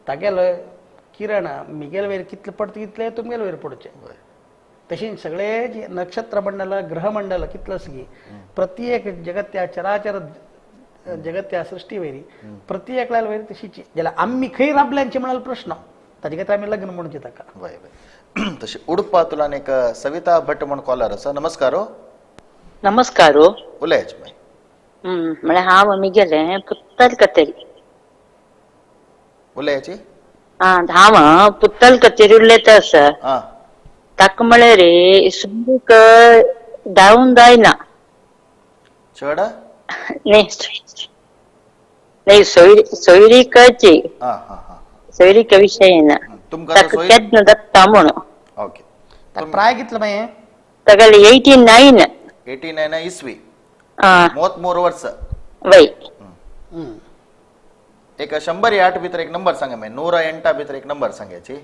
तागेलो किरण मिगेल वयर कितले पडटा तितले तुमगेल वयर पडचें. तशें सगळे जे नक्षत्र मंडल ग्रहमंडल कितलं आसा प्रत्येक जगत्या चराचर जगत्या सृष्टी वयरी प्रत्येकल्या वयर तशीची जाल्यार आमी खंय राबल्यांचे म्हणाल प्रश्न ताजे खातीर आमी लग्न म्हणचे ताका. वय वय तशें उडपातुलान एक सविता भट म्हण कॉलर आसा. नमस्कार. नमस्कार. उलयाच मागीर. म्हळ्यार हांव मिगेलें पुत्तल कतेरी उलयाची. हांव पुत्तल कतेरी उलयता आसा. ताका म्हळ्यार रे सुंदीक धांवन जायना चड न्ही सोयरीकाची सोयरीका विशय ना ताका केन्ना दत्ता म्हणून. ओके. प्राय कितले मागीर तागेले 89 89 इसवी 33 वर्ष. वय. एक 108 भितर एक नंबर सांगा मागीर 108 भितर एक नंबर सांगायची.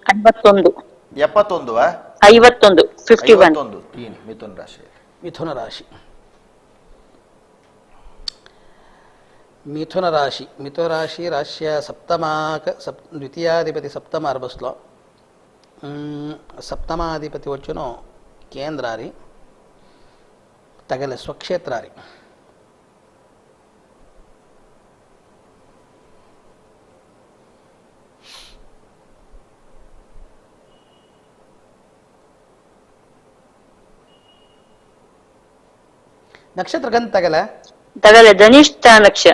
51 71 51 51 3 मिथुन राशि. मिथुन राशि. मिथुन राशी मिथुन राशी राश्या सप्तमाक द्वितीयाधिपती सप्तमार बसलो सप्तमाधिपती वचून केंद्रारी तागेले स्वक्षेत्रारी नक्षत्र गंत तागेले तागेले धनिष्ठा नक्ष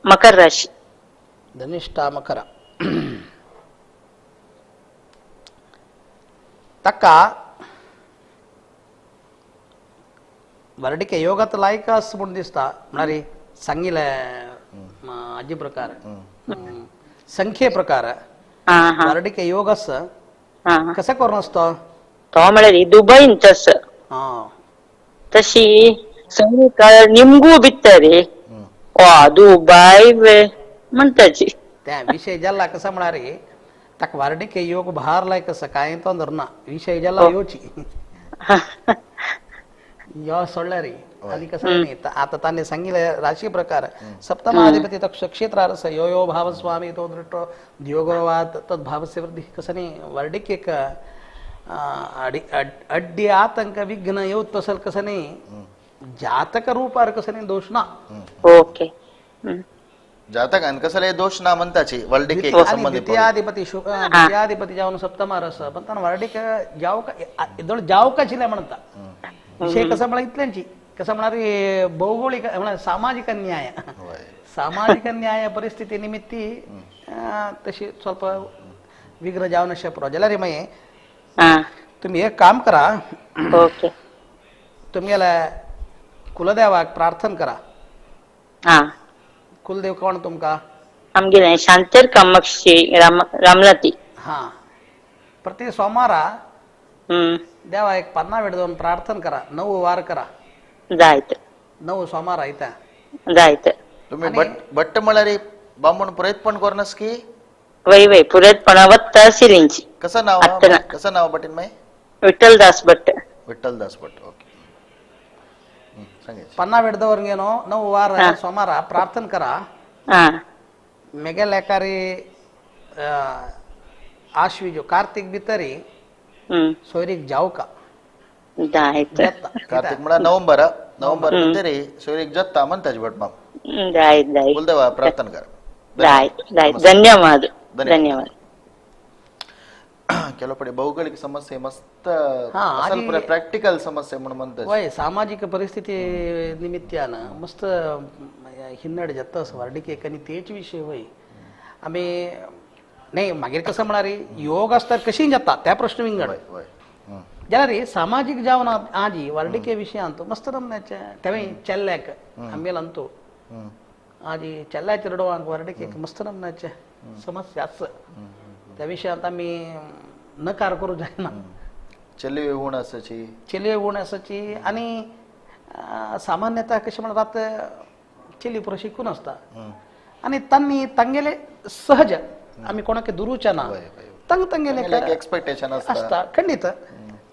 मकर राशी धनिष्ठा मकर ताका वर्डिके योगात लायक आस म्हूण दिसता म्हळ्यार सांगिल्ले आजी प्रकार संख्ये प्रकार वर्डिके योग आसा कसो करून आसता तो म्हळ्यार दुबईन तस तशी निमगू भितर वा दुबाय म्हणताची त्या विषय जाला कसा म्हळ्यार ताका वार्डिके योग भार लायक आसा कांय तो ना विषय जाला येवची यो सोडल्या रे आनी कसं न्ही आता तांणी सांगितले राशी प्रकार सप्तमाधिपती क्षेत्र आसा यो यो भाव स्वामी तो दृष्टो योगवाद तद भावस्य वृद्धी कसं न्ही वर्डिक एक अड्डी आतंक विघ्न येवत तसल कसं न्ही जातक रूपार कसं न्ही दोष ना. ओके जातकान कसले दोष ना म्हणताची वर्डिक एक संबंधी द्वितीयाधिपती द्वितीयाधिपती जावन सप्तमार आसा पण ताण वर्डिक जाव जाव का शिले म्हणता विषय कसं म्हळ्यार इतल्यांची कसं म्हळ्यार भौगोलिक म्हळ्यार सामाजिक न्याय सामाजिक न्याय परिस्थिती निमित्ती तशी ಸ್ವಲ್ಪ विघ्न जावन पुरो जाल्यार रे मागीर तुमी एक काम करा. ओके तुमगेल्या कुलदेवाक प्रार्थना करा. कुलदेव कोण तुमका? आमगेले शांतर कामाक्षी रामनाथी. हा प्रति सोमारा देवा एक पन्ना वेळ दोन प्रार्थना करा 9 वार करा जायत 9 सोमार आयता जायत. तुम्ही भट्ट म्हळ्यार बामण पुरेतपण करनस की? वय वय पुरेतपणा वत्ता सिरिंची. कसं नाव कसं नाव भटीन माई? विठ्ठलदास भट्ट. विठ्ठलदास भट्ट ओके. पन्ना वेळ दवरगेनो 9 वार सोमारा प्रार्थना करा. मेगेल्या एकारी आश्विजो कार्तिक भितरी सोयरीक जाव का कार्तिक म्हणा नोव्हेंबर नोव्हेंबर भितरी सोयरीक जत्ता म्हणताची भट माम. कुलदेवा प्रार्थना करा. धन्यवाद धन्यवाद. ಕೆಲವು ಪಡೆ ಭೌಗೋಳಿಕ ಸಮಸ್ಯೆ ಮಸ್ತ್ ಸ್ವಲ್ಪ ಪ್ರಾಕ್ಟಿಕಲ್ ಸಮಸ್ಯೆ म्हणून म्हणतात. वय सामाजिक परिस्थिती निमित्तान मस्त हिन्नड जाता असं वर्डिक आनी तेच विषय वय आमी नाही मागीर कसं म्हळ्यार योग आसता कशी जाता त्या प्रश्न विंगड जाल्यार सामाजिक जावन आजी वर्डिके विशयांत मस्त नमन्याचे तेवय चेल्ल्याक आमगेल अंतू आजी चेल्ल्या चेडवांक वर्डिके मस्त नमन्याचे समस्या आसा त्या विशयांत आमी नकार करू जायना. चेल्ली उण आसाची चेली उण आसाची आनी सामान्यतः कशें म्हणटात चेली पुरो शिकून आसता आनी तांणी तांगेले सहज आमी कोणाक दुरुचे ना तांग तांगेले एक्सपेक्टेशन आसता खंडीत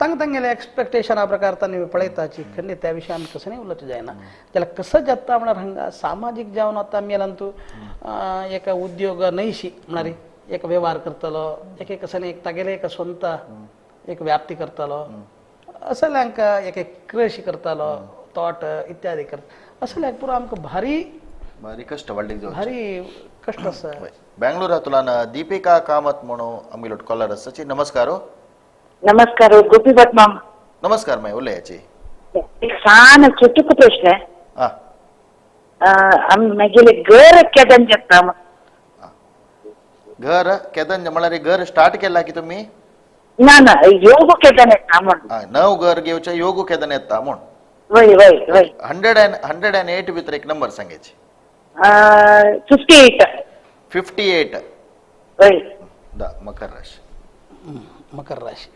तांग तांगेले एक्सपेक्टेशना प्रकार तांणी पळयताची खंडीत त्या विशयान आमी कसं न्ही उलोवचें जायना. जाल्यार कसं जाता म्हळ्यार हांगा सामाजीक जावन आतां आमी अंतू एक उद्योग न्हयशी म्हळ्यार एक व्यवहार करतलो एक एक कसं एक तागेले एक स्वता एक व्याप्ती करतलो असल्यांक एक एक कृषी करतलो तोट इत्यादी करता असल्यांक पुरो आमकां भारी भारी कष्ट वाडले भारी कष्ट आसा. बेंगळुरांतल्यान दीपिका कामत म्हणून आमगेलो कॉलर आसाची. नमस्कार. नमस्कार गोपी भट माम. नमस्कार माय उलयाची एक सान चुटूक प्रश्न. मागेले घर केदन जाता घर केदन म्हळ्यार घर स्टार्ट केला की तुम्ही? ना ना योग केदन येता म्हण नव घर घेवचे योग केदन येता म्हण. वय वय वय 108 भितर एक नंबर सांगायची. 58 58 वय. मकर राशी. मकर राशी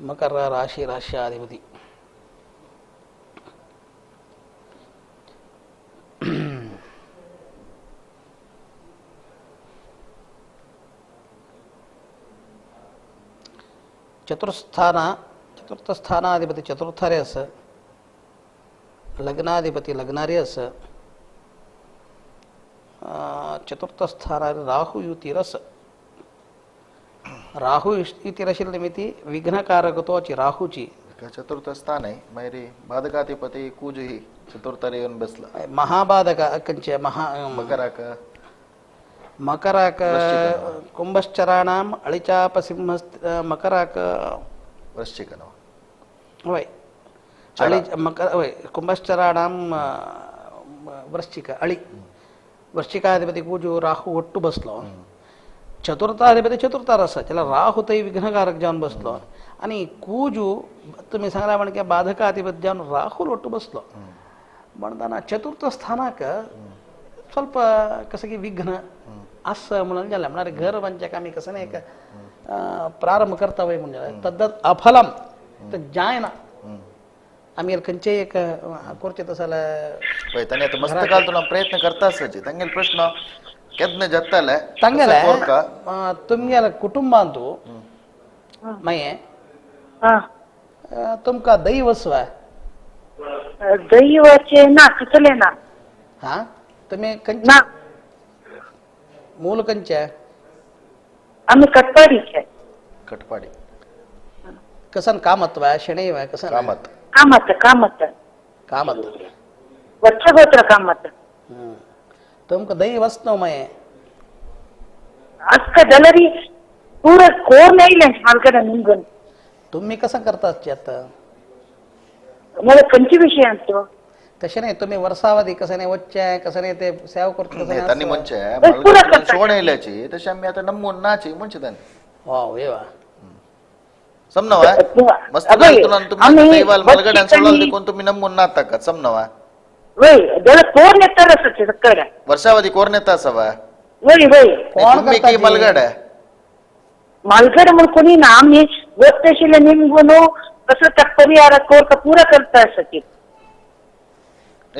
मकर राशी राश्याधिपती चतुर्थस्थान चतुर्थस्थानाधिपती चतुर्थारी आसा लग्नाधिपती लग्नारी आसा चतुर्थ स्थानार राहु युतीरस राहु युतीर आशिल्ले निमित्ती विघ्नकारकत्वाची राहूची चतुर्थ स्थान आहे मागीर बाधकाधिपती कुज ही चतुर्थार येवन बसला महाबाधक खंयचे महा मकराक मकराक कुंभश्चराणाम अळिचापसिंह मकराक वृश्चिक हय अळि मकर हय कुंभश्चराणाम वृश्चिक अळि वृश्चिकाधिपती कुजू राहू ಒಟ್ಟು बसलो चतुर्थाधिपती चतुर्थार आसा जाल्यार राहू थंय विघ्नकारक जावन बसलो आनी कुजू तुमी सांगला म्हणजे बाधकाधिपती जावन राहू ಒಟ್ಟು बसलो म्हणताना चतुर्थ स्थानाक ಸ್ವಲ್ಪ कसं की विघ्न असं म्हणून जालें म्हळ्यार घर बांदच्याक आमी कसं नाही एक प्रारंभ करता वय म्हणून जालें तद्दत अफलम तर जायना आमी खंयचेय एक करचें तसं जाल्यार पळय ताणें आतां मस्त काल तुला प्रयत्न करता आसची तांगेले प्रश्न केन्ना जाताले तांगेले तुमगेले कुटुंबांतू मागीर तुमकां दैव आसा दैवाचे ना कसले ना हा तुम्ही खंयचे मूल खंयचे आमी कटपाडीचे कटपाडी कसन कामत वा शणै वा कसन कामत कामत कामत कामत वत्सगोत्र कामत तुमकां दैव आसना मागीर आसता जाल्यार पुरो कोण येयलें मालगडा निमगून तुम्ही कसं करता आता मला खंयचे विशयांत तो तशें न्ही तुमी वर्सावधी कसं नाही वच्चें कसं नाही ते सेवा करता तांणी म्हणचें मालगडा सोड येयल्याची तशें आमी आतां नमून नाची म्हणचें तांणी हो येवा समजवा मस्त तुला तुम्ही दैवाल मालगड्यान सोडल देखून तुम्ही नमून नाता का समजवा वय जाल्यार कोण येता आसा सकयल वर्षावधी कोण येता आसा वा वय वय कोण की मालगड मालगड म्हण कोणी ना आमी वत आशिल्ले निमगून कसं त्या परिहार कोर्क पुरा करता आसा ती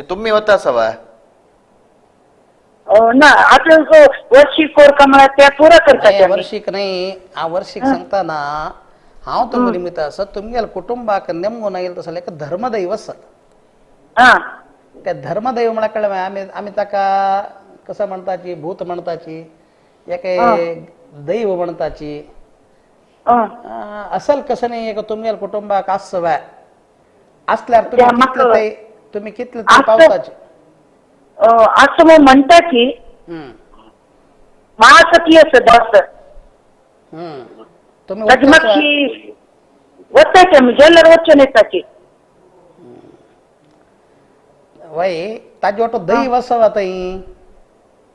तुम्ही वता आसा वा ना आतां वर्षीक कोर्क म्हळ्यार ते पुरा करता वर्षीक न्ही हांव वर्षीक सांगता ना हांव तुमकां निमित्त आसा तुमगेल्या कुटुंबाक नेमून आयिल्लें तसो एक धर्मदैव आसा त्या धर्मदैव म्हळ्यार कळ्ळें आमी आमी ताका कसं म्हणताची भूत म्हणताची एक दैव म्हणताची असल कसं नाही एक तुमगेल्या कुटुंबाक आसचो वाय आसल्यार तुमी तुमी कितले ते पावताचे असं मग म्हणता की महासती आसा दास तुम्ही मातशी वताचे आमी गेल्यार वचून येताची वय ताजे वाटो दैव आसा थंय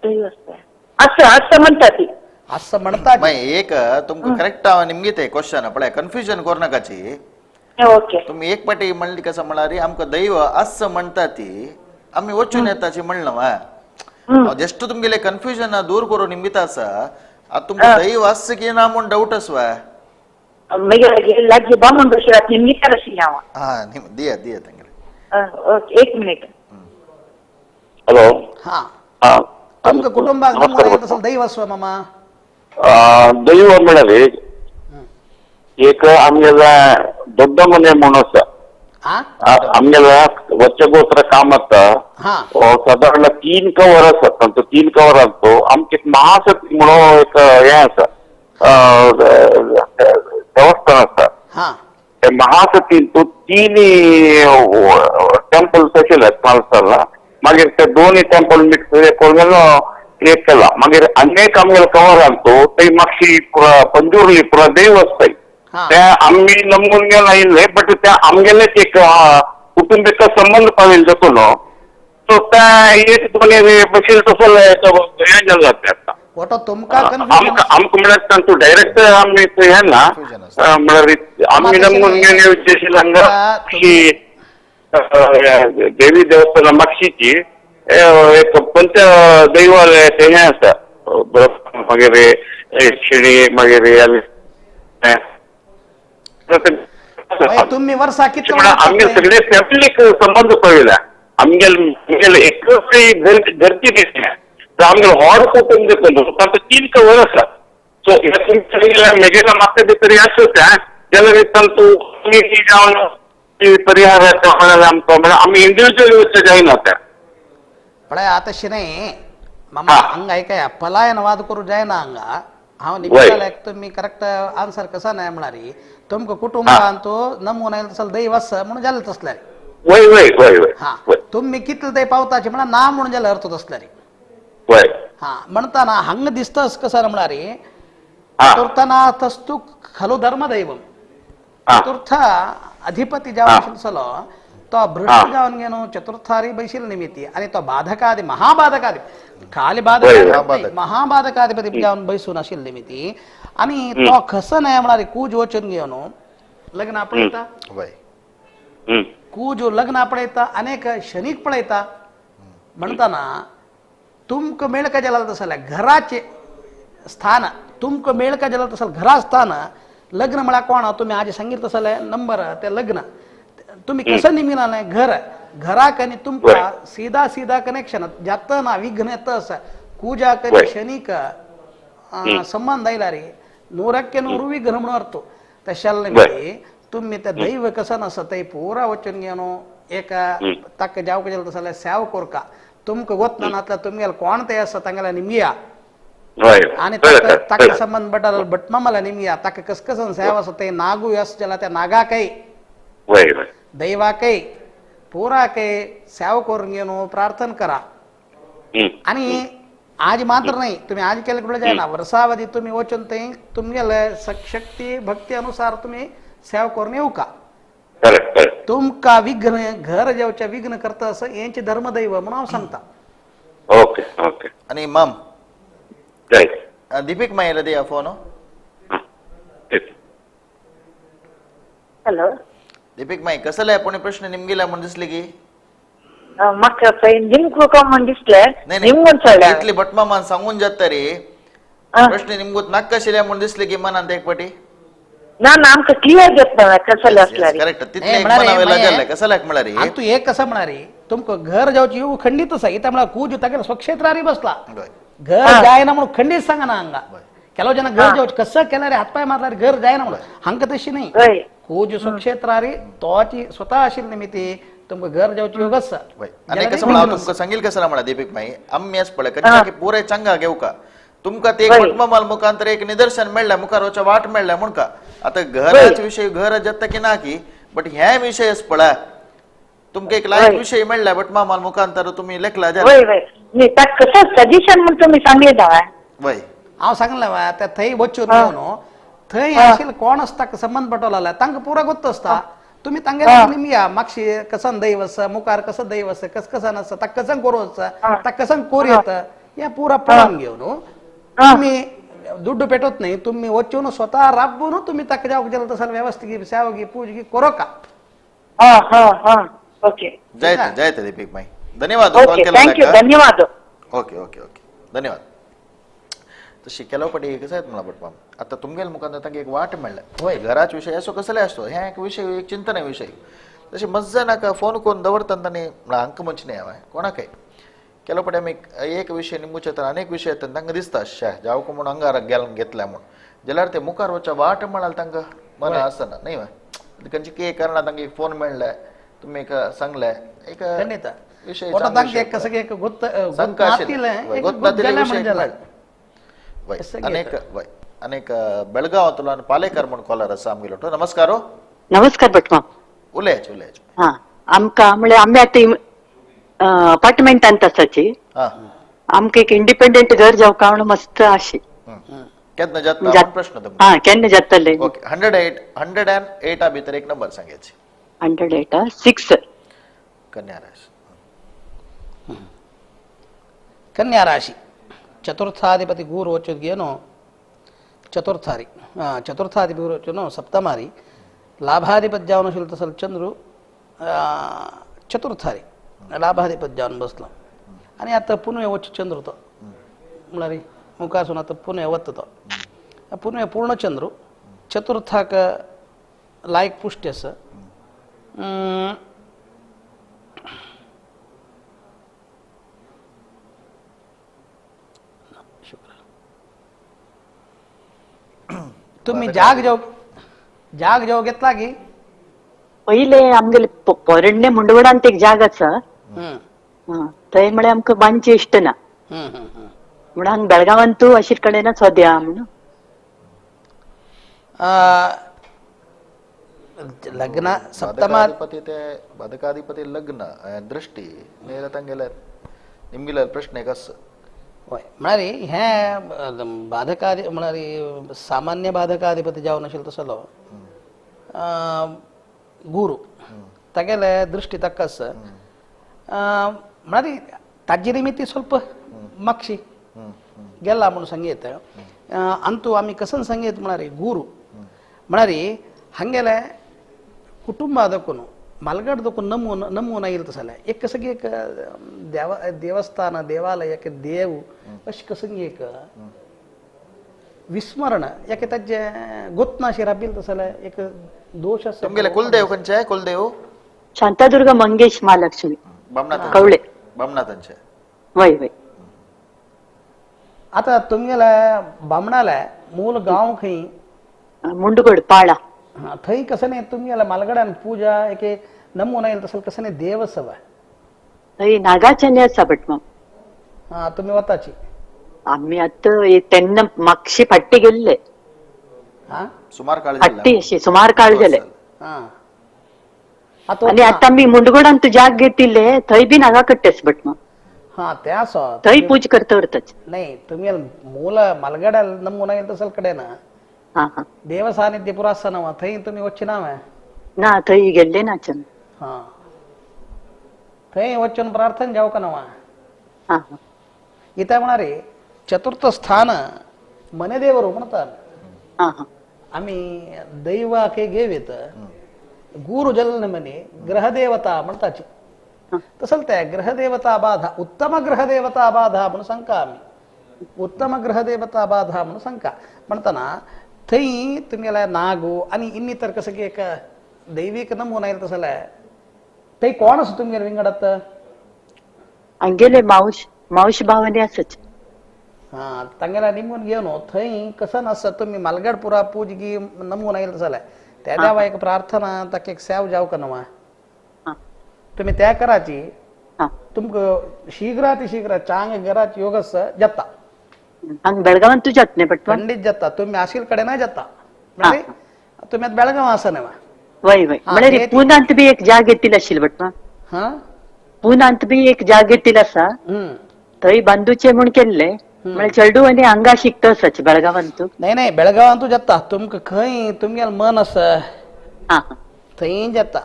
दैव आसा असं असं म्हणटा ती असं म्हणता मागीर एक तुमकां करेक्ट हांव निमगीत क्वेश्चन पळय कन्फ्युजन करनाकाची ओके तुम्ही एक पाटी म्हणली कसं म्हळ्यार आमकां दैव असं म्हणटा ती आमी वचून येताची म्हणलं वा जस्ट तुमगेले कन्फ्युजन दूर करून निमित्त आसा आतां तुमकां दैव आसता की ना म्हूण डावट आसा मागीर लागीं बामण बशिल्ला निमित्तार आशिल्लें हांव हा दिया दिया तांगेले ओके एक मिनिट हॅलो हा तुमकां कुटुंबाक तसं दैव आसा मामा दैव म्हळ्यार एक आमगेला ದೊಡ್ಡ ಮನೆ म्हणून आसा आमगेला वच्चगोत्र कामत सादारण 3 कवर आसा तांचो 3 कवरांचो आमचे एक महासती म्हणून एक हें आसा देवस्थान आसा ते महासतीन तो 3 टेम्पल्स आशिल्ले मालसाला मागीर ते 2 टेम्पल मिक्स करून एक केला मागीर अनेक आमगेल्या कवरांचो थंय मातशी पंजुर्ली पुरा दैव आसताय त्या आम्ही नमून गेला इल्ले बट त्या आमगेलेच एक कुटुंबिक संबंध पावेल देखून तो त्या एक दोन बशील तसो हें जालें आता आमकां म्हळ्यार तांचो डायरेक्ट आमी हें ना म्हळ्यार आमी नमून गेले उद्देशील हांगा की देवी देवस्थान मागशीची एक पंच दैवालय ते हें आसा मागीर शिणी मागीर तुम्ही वर्सा कितले आमगे सगळे फॅमिलीक संबंध पळयला आमगेले एक घरची दिसना तर आमगेले व्हड कुटुंब देखून तांचो 3 कवर आसा सो हे मेगेल्या म्हाका भितर आसता जाल्यार तांचो जावन परिहार आमकां म्हळ्यार आमी इंडिविज्युअल वचचें जायना त्या पळय आतां तशें न्ही मामा हांगा आयकया पलायनवाद करूं जायना हांगा हांव निमताल्याक तुमी करेक्ट आन्सर कसा नाही म्हणारी तुमकां कुटुंबान तो नमुना येयलो तसो दैव आसा म्हणून जालें तसल्यार. वय वय वय वय. हा तुमी कितले थंय पावताचे म्हळ्यार ना म्हणून जाल्यार अर्थ तसल्यार. वय. हा म्हणताना हांगा दिसता कसं म्हळ्यार चतुर्थनाथस्तु खलु धर्मदैवम. चतुर्थ अधिपती जावन आशिल्लो तो भ्रष्ट जावन घेवन चतुर्थारी बैशील निमित्ती आनी तो बाधकादि महाबाधकादि खाली बाधक महाबाधकाधिपती जावन बैसून आशिल्ले निमित्ती आनी तो खस न्हय म्हळ्यार कूज वचून घेवन लग्न पळयता, कूज लग्न पळयता अनेक शनीक पळयता. म्हणताना तुमकां मेळका जाल्यार तसल्यार घराचे स्थान तुमकां मेळका जाल्यार तसल्यार घरा स्थान लग्न म्हळ्यार कोण तुमी आज सांगितलं तसलें नंबर ते लग्न तुम्ही कसं निमिनाले घर घराक आनी तुमकां सीधा सीधा कनेक्शन जाता ना विघ्न येता आसा कुजाक आनी शनीक संबंध आयला रे 100% विघ्न म्हणून अर्थ. तशें तुम्ही त्या दैव कसं आसा ते पुरा वचून घेवन एका ताका जावंक जाल्यार तसल्यार सेवा करका. तुमकां गोतना नातल्यार तुमगेले कोण ते आसा तांगेल्या निमया आनी ताका संबंद पडटा भटमामाला निमया ताका कसकसन सेवा आसा ते नागूय आसा जाल्यार त्या नागाकय दैवाकय पुराकय सेवा करून घेवन प्रार्थना करा. आनी आज मात्र नाही तुम्ही आज केले कुठे जायना वर्सावधी तुम्ही वचून ते तुमगेले शक्ती भक्ती अनुसार तुम्ही सेवा करून येऊ का. तुमका विघ्न घर जेवच्या विघ्न करता असं यांचे धर्मदैव म्हणून हांव सांगता. Okay okay. आणि माम दीपिक मायला दिया फोन. हॅलो दीपिक माई कसले कोणी प्रश्न निमगिला म्हणून दिसले की म्हाका निमगो म्हण दिसले निमगून चडले इतली भटमामान सांगून जाता रे प्रश्न निमगूत नाका आशिल्ले म्हणून दिसले की मनांत एक पाटी ना ना आमकां क्लियर जाता कसले असल्यार. करेक्ट तितले एक मनावेला जाल्ले कसल्याक म्हळ्यार आनी तूं एक कसं म्हळ्यार तुमकां घर जावची येऊ खंडीत आसा इत्याक म्हळ्यार कूज तागेले स्वक्षेत्रारी बसला घर जायना म्हणून खंडीत सांगना हांगा. ಕೆಲವು ಜನ घर जावचे कसं केल्यार हातपाय मारल्यार घर जायना म्हणून हांकां तशी न्ही. कूज स्वक्षेत्रारी तोची स्वतः आशिल्ले निमित्ती तुमकां घर जावची योग आसा. आनी कसं म्हणा तुमकां सांगील कसं म्हणा दीपिक माई आमी अस पळय कंच्या पुराय चांगा घेवका तुमकां ते एक भटमामाल मुखांतर एक निदर्शन मेळ्ळें मुखार वचो वाट मेळ्ळें म्हण का आतां घराचे विशय घर जाता की ना की बट हे विशय अस पळय तुमकां एक लायक विशय मेळ्ळा भटमामाल मुखांतर तुमी लेखला जाल्यार कसं सजेशन म्हण तुमी सांगले ना. वय हांव सांगलें आतां थंय वचून न्हू थंय आशिल्ले कोण आसता संबंद पटवला तांकां पुरा गोत्त आसता. तुमी तांगेले निमया मागशी कसन दैव आसा मुखार कसं दैव आसा कस कसन आसा ताका कसन करूं आसा ताका कसन कोर येता हे पुरा पळोवन घेवन तुमी दुड्डू पेटवत नाही तुम्ही वचून स्वतः राबून तुम्ही ताका जावंक जाल्यार तसं व्यवस्थित सेवा गी पूज गी करो का. ओके जायते जायते दीपिक माई धन्यवाद कॉल केला thank you धन्यवाद. ओके ओके ओके धन्यवाद. तशी ಕೆಲವು पटी कसं आहेत मला भटमाम आता तुमगेल मुखांत तांकां एक वाट मेळ्ळें. होय घराचे विशय असो कसले असतो हे एक विशय एक चिंतन विशय तशी मज्जा नाका फोन करून दवरता तांणी म्हळ्यार हांकां म्हणचें न्ही हांवें कोणाकय ಕೆಲವು पटी आमी एक विशय निमूचे येता अनेक विशय येता तांकां दिसता शे जावं म्हूण अंगार गेल घेतल्या म्हूण जाल्यार ते मुखार वचच्या वाट म्हळ्यार तांकां मना आसना न्ही खंयचे कितें कारणान तांकां एक फोन मेळ्ळें तुमी एक सांगलें एक विशय अनेक अनेक बेळगांवांतल्यान पालेकर म्हूण कॉलर आसा आमगेलो. नमस्कार. नमस्कार भटमाम. उलयाच उलयाच. हा आमकां म्हळ्यार आमी आतां अपार्टमेंटांत आसाची आमकां एक इंडिपेंडंट घर जावका म्हणून मस्त आशे. केन्ना जाता प्रश्न तुमकां? हा केन्ना जातले? ओके 108 108 भितर एक नंबर सांगायची. 108 6. कन्या राशी. कन्या राशी चतुर्थाधिपति गुरु वचुगेनो चतुर्थारी चतुर्थाधिपति गुरु वचुनो सप्तमारी लाभाधिपति जावन आशिल्लो तसो चंद्रू चतुर्थारी लाभाधिपति जावन बसलो आनी आतां पुनवे वच चंद्र तो म्हळ्यार मुखारसून आतां पुनवे वता तो पुनवे पूर्ण चंद्रू चतुर्थाक लायक पुश्टी आसा. तुम्ही जाग जाव जाग जाव घेतला की पहिले आमगेले पोरण्णे मुंडवडांत एक जाग आसा थंय म्हळ्यार आमकां बांदचे इश्ट ना. म्हणून हांगा बेळगांवान तूं अशीर कडेन सोद्या म्हणून. लग्न सप्तमाधिपती ते बाधकाधिपती लग्न दृष्टी नेर तांगेले निमगेले प्रश्न एक आसा. हय म्हळ्यार हें बाधकाधि म्हळ्यार सामान्य बाधकाधिपती जावन आशिल्लो तसलो गुरू तागेले दृष्टी ताका आसा. म्हळ्यार ताजे निमित्ती स्वल्प मागशी गेला म्हणून सांगयत. अंतू आमी कसन सांगयत म्हळ्यार गुरू म्हळ्यार हांगेले कुटुंबा दखून मालगड दखून नमून नमून येयल तसले एक कसं की एक देवस्थान देवालय एक देव अशें कसं एक विस्मरण एके ताजे गोतना राबिल तसले एक दोश आसा. तुमगेले कुलदेव खंयचे? कुलदेव शांतादुर्गा मंगेश महालक्ष्मी कवळे बामणातांचे. वय वय. आता तुमगेले बामणाले मूल गांव खंय? मुंडगोड पाळा. थंय कसं न्ही तुमगेले मालगडान पूजा एके नमुना येयल तसले कसं न्ही देव आसा थंय नागाच्यानी आसा भटमाम. हा तुमी वताची? आमी आतां तेन्ना मातशी फाटी गेल्ले. सुमार काळ फाटी अशी सुमार काळ जाले. आनी आतां आमी मुंडगोडान तूं जाग घेतिल्ले थंय बी नागा कट्टेच भटमाम. हा ते आसा थंय पूज करता उरताच. न्ही तुमी मूल मालगडा नमुना येयल तसले कडेन देव सानिध्य पुरा आसा न्हू थंय तुमी वचचे ना? ना थंय गेल्ले ना. हा थंय वचून प्रार्थना जावका ना. इथे म्हणारे चतुर्थ स्थान मने देವರು म्हणतात. आम्ही दैवाके घेवेत गुरु जल मने ग्रहदेवता म्हणताची तसल त्या ग्रहदेवता बाधा उत्तम ग्रहदेवता बाधा म्हणून सांगता आम्ही. उत्तम ग्रहदेवता बाधा म्हणून सांगता म्हणताना थंय तुमगेले नागो आनी इन्नितर कसं की एक दैवीक नमुना येयल तसले थंय कोण आसा तुमगेले विंगडात? हांगेले मावश मावश भावानी आसाच. हा तांगेले निमून घेवन थंय कसं नासता तुमी मालगड पुरा पूज गी नमुना येयल तसले त्या देवा एक प्रार्थना ताका एक सेव जावका न्हू तुमी त्या कराची तुमकां शीघ्राति शीघ्र चांग घराची योग जाता. बेळगांवान तूं जात न्ही भटमाम? खंडीत जाता. तुमी आशिल कडेन जाता म्हळ्यार तुमी आतां बेळगांव आसा न्हू? वय वय. म्हळ्यार पुनांत बी एक जाग घेतिल्ली आशिल्ली भटमाम. हा पुनांत बी एक जाग घेतिल्ली आसा थंय बांदूचे म्हूण केल्ले. म्हळ्यार चेडू आनी हांगा शिकता आसाच बेळगांवान तूं? न्ही न्ही बेळगांवान तूं जाता. तुमकां खंय तुमगेलें मन आसा थंय जाता.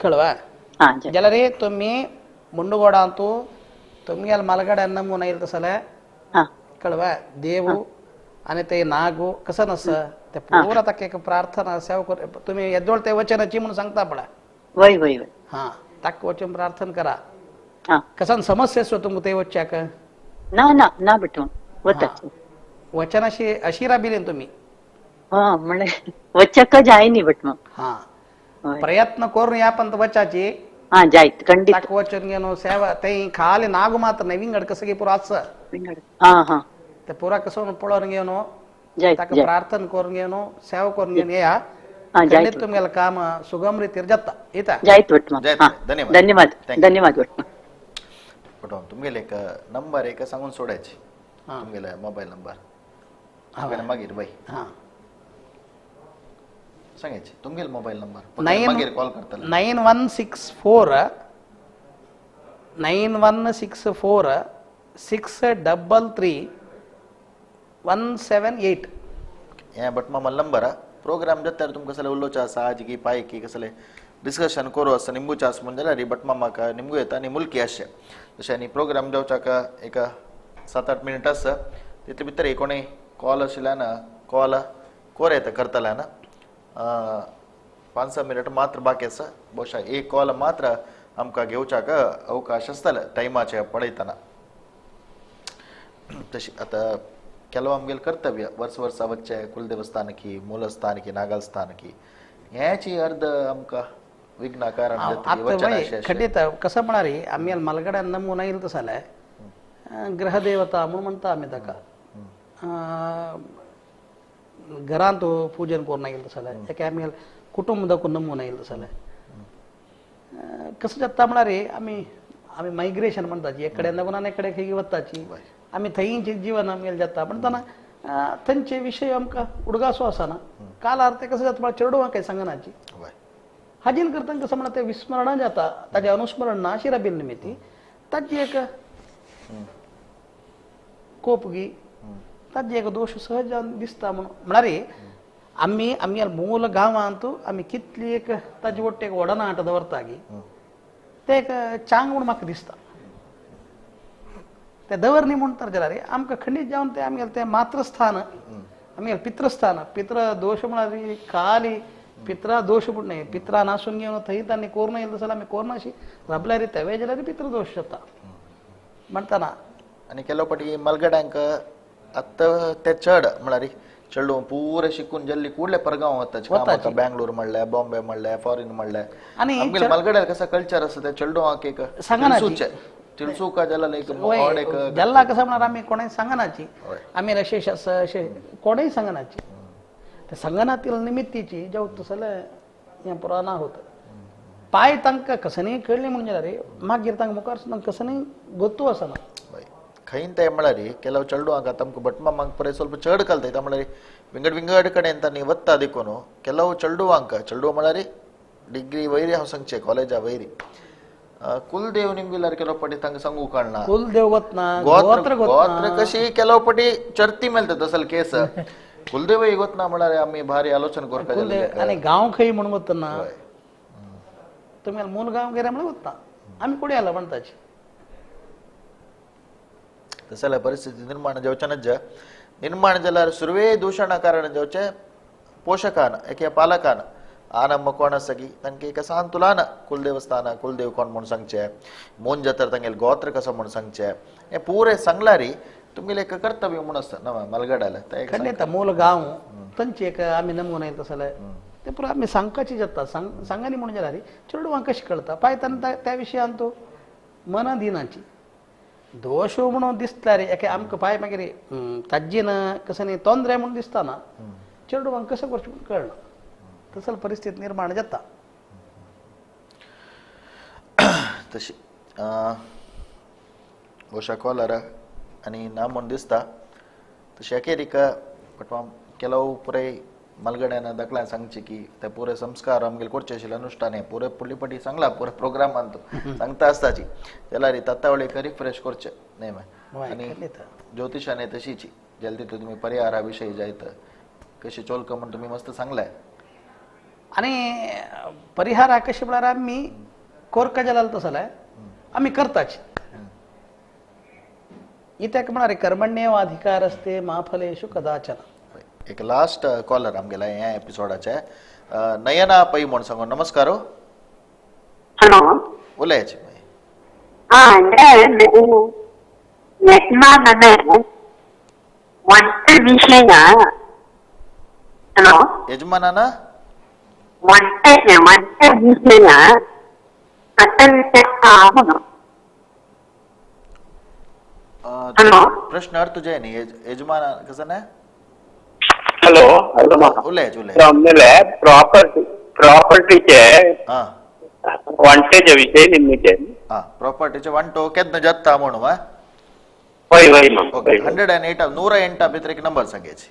कळवा जाल्यार तुमी मुंडगोडांतू तुमगेले मालगड्यान नमुना येयल तसले कळवा देव आनी ते नागो कसं नासा ते पुरा ताका एक प्रार्थना सेवा कर तुमी येदोळ ते वचनाची म्हणून सांगता पळय. वय वय वय. हा ताका वचून प्रार्थना करा. कसन समस्या आसो तुमकां ते वचच्याक? ना ना ना भटमाम वता वचन अशी अशी राबिले तुमी? हा म्हळ्यार वचक जाय न्ही भटमाम. हा प्रयत्न करून या पंत वचाची. हा जायत खंडित. ताका वचून घेवन सेवा थंय खाली नागो मात्र न्ही विंगड कसं की पुरो आसा. हा हा ते पुरा कसं पळोवन घेवन ताका प्रार्थना करून घेवन सेवा करून घेवन येया. खंडीत तुमगेलें काम सुगम रितीर जाता. येता जायत भटमाम. धन्यवाद धन्यवाद धन्यवाद भटमाम. भटमाम तुमगेले एक नंबर एक सांगून सोडायची तुमगेले मोबायल नंबर मागीर बाय सांगायची तुमगेले मोबायल नंबर मागीर कॉल करतले. 9164 9164 633 178 हे भटमामा नंबर प्रोग्राम जाता तुमकां कसले उलोवचें आसा आजकी पायकी कसले डिस्कशन करू आसा निमगूचे आसा म्हण जाल्यार भटमामाक निमगू येता आनी मुलकी आसचें तशें आनी प्रोग्राम जावच्याक एक 7-8 मिनट आसा तितले भितर कोणूय कॉल आशिल्ल्यान कॉल कोर येता करतल्यान 5-6 मिनट मात्र बाकी आसा. बहुशा एक कॉल मात्र आमकां घेवच्याक अवकाश आसतले टायमाचे पळयतना. तशी आतां ಕೆಲವು आमगेलें कर्तव्य वर्स वर्सा वचचें कुलदेवस्थानकी मूलस्थानकी नागालस्थानकी हेची अर्द आमकां विघ्न कारण. खंडीत कसं म्हळ्यार आमी मालगड्यान नमुना येयल तसले ग्रहदेवता म्हणून म्हणटा आमी ताका घरांत पूजन करून येयल तसले एके आमी कुटुंब दाखोवन नमुना येयल तसले कसं जाता म्हळ्यार आमी आमी मायग्रेशन म्हणटाची एक कडेन लागून आनी एक कडेन खंय वताची आमी थंयचे जीवन आमगेलें जाता म्हणटना थंयचे विशय आमकां उडगासो आसना कालार ते कसं जाता चेडवां काय सांगनाची हाजीन करतना कसं म्हणा ते विस्मरण जाता ताजें अनुस्मरण ना अशी राबिल्ले निमित्ती ताजी एक कोपगी ताजी एक दोश सहज दिसता म्हणून म्हळ्यार आमी आमगे मूल गांवांत आमी कितली एक ताजे वट्ट एक वडनाट दवरता गी ते एक चांग म्हूण म्हाका दिसता ते दवरनी म्हूण तर जाल्यार आमकां खंडीत जावन ते आमगेलें तें मातृस्थान आमगेलें पितृस्थान पितृ दोश म्हळ्यार खाली पित्रा दोश म्हूण न्हय पित्रा नासून घेवन थंय तांणी कोर्ण येयलो जाल्यार आमी कोर्नाशी राबल्यार तेवे जाल्यार पितृदोश जाता म्हणटना आनी केलो पटी मलगड्यांक आतां ते चड म्हळ्यार चेडूं पुरे शिकून जल्ली कुडले परगांव वता बँगलोर म्हणल्यार बॉम्बे म्हणल्यार फॉरेन म्हणल्यार आनी मलगड्यार कसं कल्चर आसा ते चेडूंक एक तिळसूका जाल्यार एक जल्ला कसं म्हळ्यार आमी कोणें सांगनाची आमी अशें आसा अशें कोणेंय सांगनाची ते सांगनातील निमित्तीची जेव तसलें हें पुरा ना होत पांय तांकां कसनीय कळ्ळें म्हूण जाल्यार मागीर तांकां मुखार कसनीय गोत्तू आसना खंय ते म्हळ्यार ಕೆಲವು चेडवांक आतां भटमामांक पळय ಸ್ವಲ್ಪ चड कळटा म्हळ्यार विंगड विंगड कडेन तांणी वता देखून ಕೆಲವು चेडवांक चेडूं म्हळ्यार डिग्री वयरी हांव सांगचें कॉलेजा वयरी कुलदेव निमगिल्यार ಕೆಲವು पटी तांकां सांगू कळना कुलदेव वतना गोत्र गोत्र कशी ಕೆಲವು पटी चर्ती मेळटा तसल केस कुलदेव गोतना म्हळ्यार आमी भारी आलोचना करता आनी गांव खंय म्हणून वतना तुमी मूल गांव गेले म्हणून वतना आमी कुडे आला म्हणटाची तसल्या परिस्थिती निर्माण जावच्यानच निर्माण जाल्यार सुरवे दूषणा कारण जावचे पोषकान एके पालकान आनम्म कोण आसा की तांकां एक सांतुलान कुलदेवस्थान कुलदेव कोण म्हूण सांगचें मोन जातर तांगेले गोत्र कसो म्हूण सांगचें हें पुरें सांगल्यार तुमगेलें एक कर्तव्य म्हूण आसता ना मलगडाले खंडीत मूल गांव तांचे एक आमी नमुना येता जाल्यार ते पुरो आमी सांगपाची जाता सांगानी म्हणून जाल्यार चेडवांक कशें कळटा पांय तांकां त्या विशयान तो मनां दिनाची दोश म्हणून दिसल्यार एके आमकां पांय मागीर ताज्जीन कसं न्ही तोंदरे म्हणून दिसता ना चेडवांक कसं करचें म्हूण कळना तसल परिस्थिती निर्माण जाता तशी गोशा कॉलर आनी ना म्हूण दिसता तशी अखेरीक ಕೆಲವು पुरे मलगड्यान दाखल्यान सांगचे की ते पुरे संस्कार आमगेले करचे आशिल्ले अनुष्ठान हे पुरे फुडली पटी सांगला पुरे प्रोग्रामान सांगता आसताची जाल्यार तात्तावळी रिफ्रेश करचे न्हय आनी ज्योतिषाने तशीची जाल्यार तितून तुमी परिहारा विशयी जायत कशी चोलक म्हूण तुमी मस्त सांगलाय आनी परिहारा कशें म्हळ्यार आमी कोरका जाल्यार तसले आमी करताच इत्याक म्हळ्यार कर्मण्येव अधिकार असते मा फलेषु कदाचन. एक लास्ट कॉलर आमगेला ह्या एपिसोडाचे नयना पै म्हूण सांगो. नमस्कार. हॅलो उलयाची. हॅलो यजमाना प्रश्न अर्थ तुझे न्ही यजमान कसं ना. हॅलो हॅलो प्रॉपर्टी प्रॉपर्टीचे वांटेचे विषय निम्मीचे प्रॉपर्टीचे वांटो केन्ना जाता म्हणून वय वय 108 108 भितर एक नंबर सांगायची.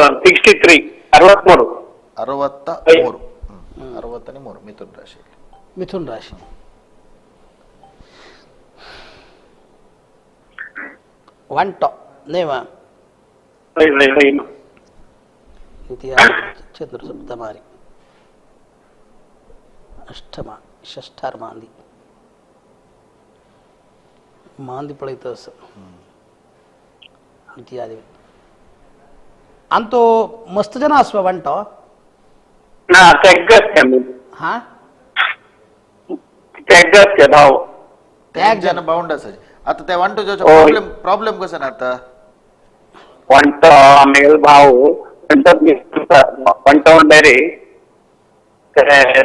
63 63 63 63 मिथुन राशी. मिथुन राशी वांटो न्हय वा चंद्र सप्तमारी अष्टमा षष्ठार मांदी मांदी पळयत आसा आनी तो मस्त जन आसपा वांटो ना हा भाव त्याग जन बाउंड आसा. आता त्या वांटो प्रॉब्लेम प्रॉब्लेम कसं ना आता वांटो आमगेलो भाव वांटो म्हणल्यार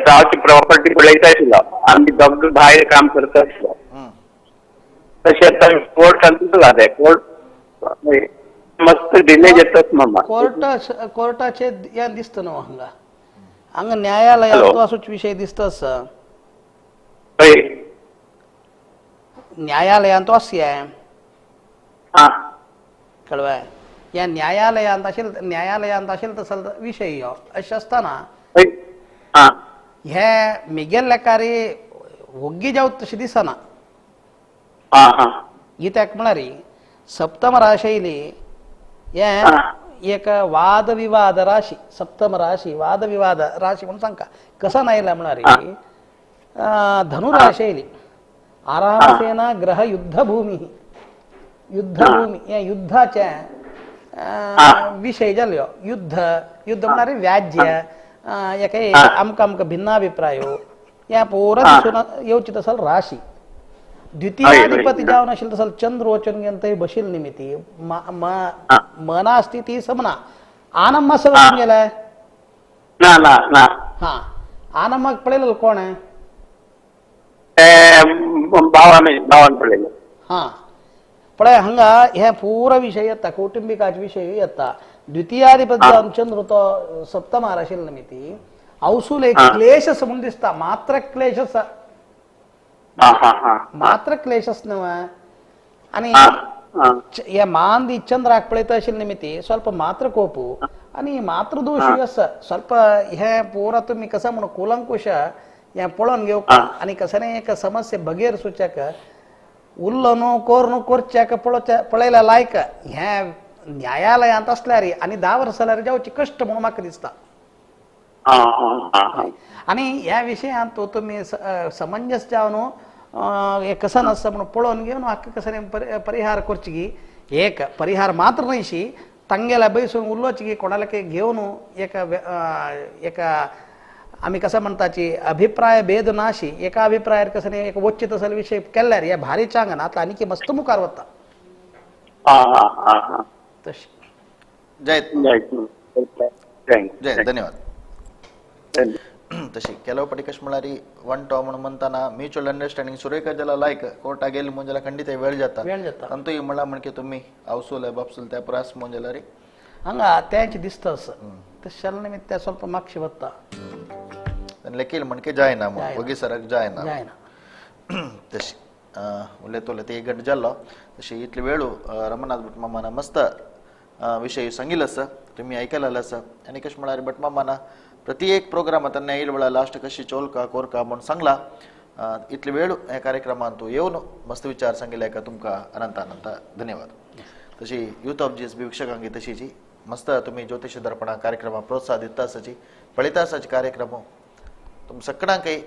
गांवची प्रॉपर्टी पळयता आशिल्लो आमी दोग भायर काम करता आशिल्लो. तशें आतां कोर्ट जालें कोर्ट मस्त डिले जातात मामा. कोर्टा कोर्टाचे हें दिसता न्हू हांगा हांगा न्यायालयात असोच विशय दिसता आसा. हय न्यायालयांत आसये कळवे ह्या न्यायालयांत आशिल्ले न्यायालयांत आशिल्ले तसो विशय हो अशें आसतना हे मिगेल लेखारी वोग्गी जावत तशें दिसना. कित्याक म्हळ्यार सप्तम राशैली हे एक वादविवाद राशी सप्तम राशी वादविवाद राशी म्हणून सांगका कसा नायला म्हळ्यार धनुराशैली आरामसेना ग्रह युद्धभूमी युद्धभूमी हे युद्धाचे विशय जाल्यो युद्ध युद्ध म्हळ्यार व्याज्य एका आमकां आमकां भिन्नाभिप्रायो ह्या पुरा दिसून येवची तसल राशी. द्वितीयाधिपती जावन आशिल्लो तसल चंद्र वचून घेवन थंय बशिल्ले निमित्ती मना स्थिती समना आनम्मा सगळं गेले ना ना ना हा आनम्माक पळयलेलो कोण भावान भावान पळयलें. हा पळय हांगा हे पुरा विशय येता कौटुंबिकाचे विशय येता. द्वितीयाधिपती जावन चंद्र तो सप्तमार आशिल्लो निमित्ती औसूल एक क्लेश म्हणून दिसता मात्र क्लेश मात्र क्लेशस न्हय आनी ह्या मांदी चंद्राक पळयता आशिल्ले निमित्ती ಸ್ವಲ್ಪ मात्र कोपू आनी मातृदोश आसा ಸ್ವಲ್ಪ हे पुरा तुमी कसा म्हणून कुलंकुश हें पळोवन घेवप आनी कसलें एक समस्या बगैर सुच्याक उल्लो न्हू कोर न्हू करच्याक पळोवच्या पळयल्या लायक हें न्यायालयांत आसल्यार आनी 10 वर्सां जाल्यार जावची कश्ट म्हणून म्हाका दिसता. आनी ह्या विशयांत तुमी समंजस जावन हे कसं नासता म्हणून पळोवन घेवन हाका कसं परिहार करची की एक परिहार मात्र न्हयशी तांगेल्या बैसून उलोवची की कोणाला घेवन एका एका आमी कसं म्हणताची अभिप्राय भेद नाशी एका अभिप्रायार कसं एक वच्चे तसले विशय केल्यार हे भारी चांगन आतां आनीक मस्त मुखार वता. तशें जय जय धन्यवाद. तशी ಕೆಲವು ಪಟಿ ಕಷ್ಟ म्हळ्यार वन टॉ म्हणून म्हणताना म्युच्युअल अंडरस्टँडिंग सुरेखा ज्याला लायक कोर्टा गेली म्हणजे खंडित वेळ जाता अंतू म्हणला म्हणजे तुम्ही आवसूल बापसूल त्या प्रास म्हणजे रे हांगा तेंच दिसता असं तशें निमित्त ಸ್ವಲ್ಪ मागशी वता लेकील म्हणके जायना वगी सरक जायना तशी उलयत उलयत एक गट जाल्लो. तशी इतले वेळू रमनाथ भटमामान मस्त विशय सांगिल्लो आसा तुम्ही ऐकलेलो आसा. आनी कशें म्हळ्यार भटमामान प्रति एक प्रोग्राम आता येईल वेळा लास्ट कशी चोलका कोरका म्हणून सांगला. इतले वेळ ह्या कार्यक्रमांत येवन मस्त विचार सांगिल्ले का तुमकां अनंत अनंत धन्यवाद. तशी यूथ ऑफ GSB वीक्षकांकी तशीची मस्त तुम्ही ज्योतिष दर्पणा कार्यक्रमा प्रोत्साह दिता आसाची पळयता आसाची कार्यक्रम तुम सगळ्यांकय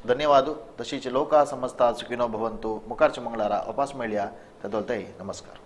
धन्यवाद. तशीच लोका समजता सुखिनो भवंतु. मुखारच्या मंगळारा वापस मेळया. तदोलतय नमस्कार.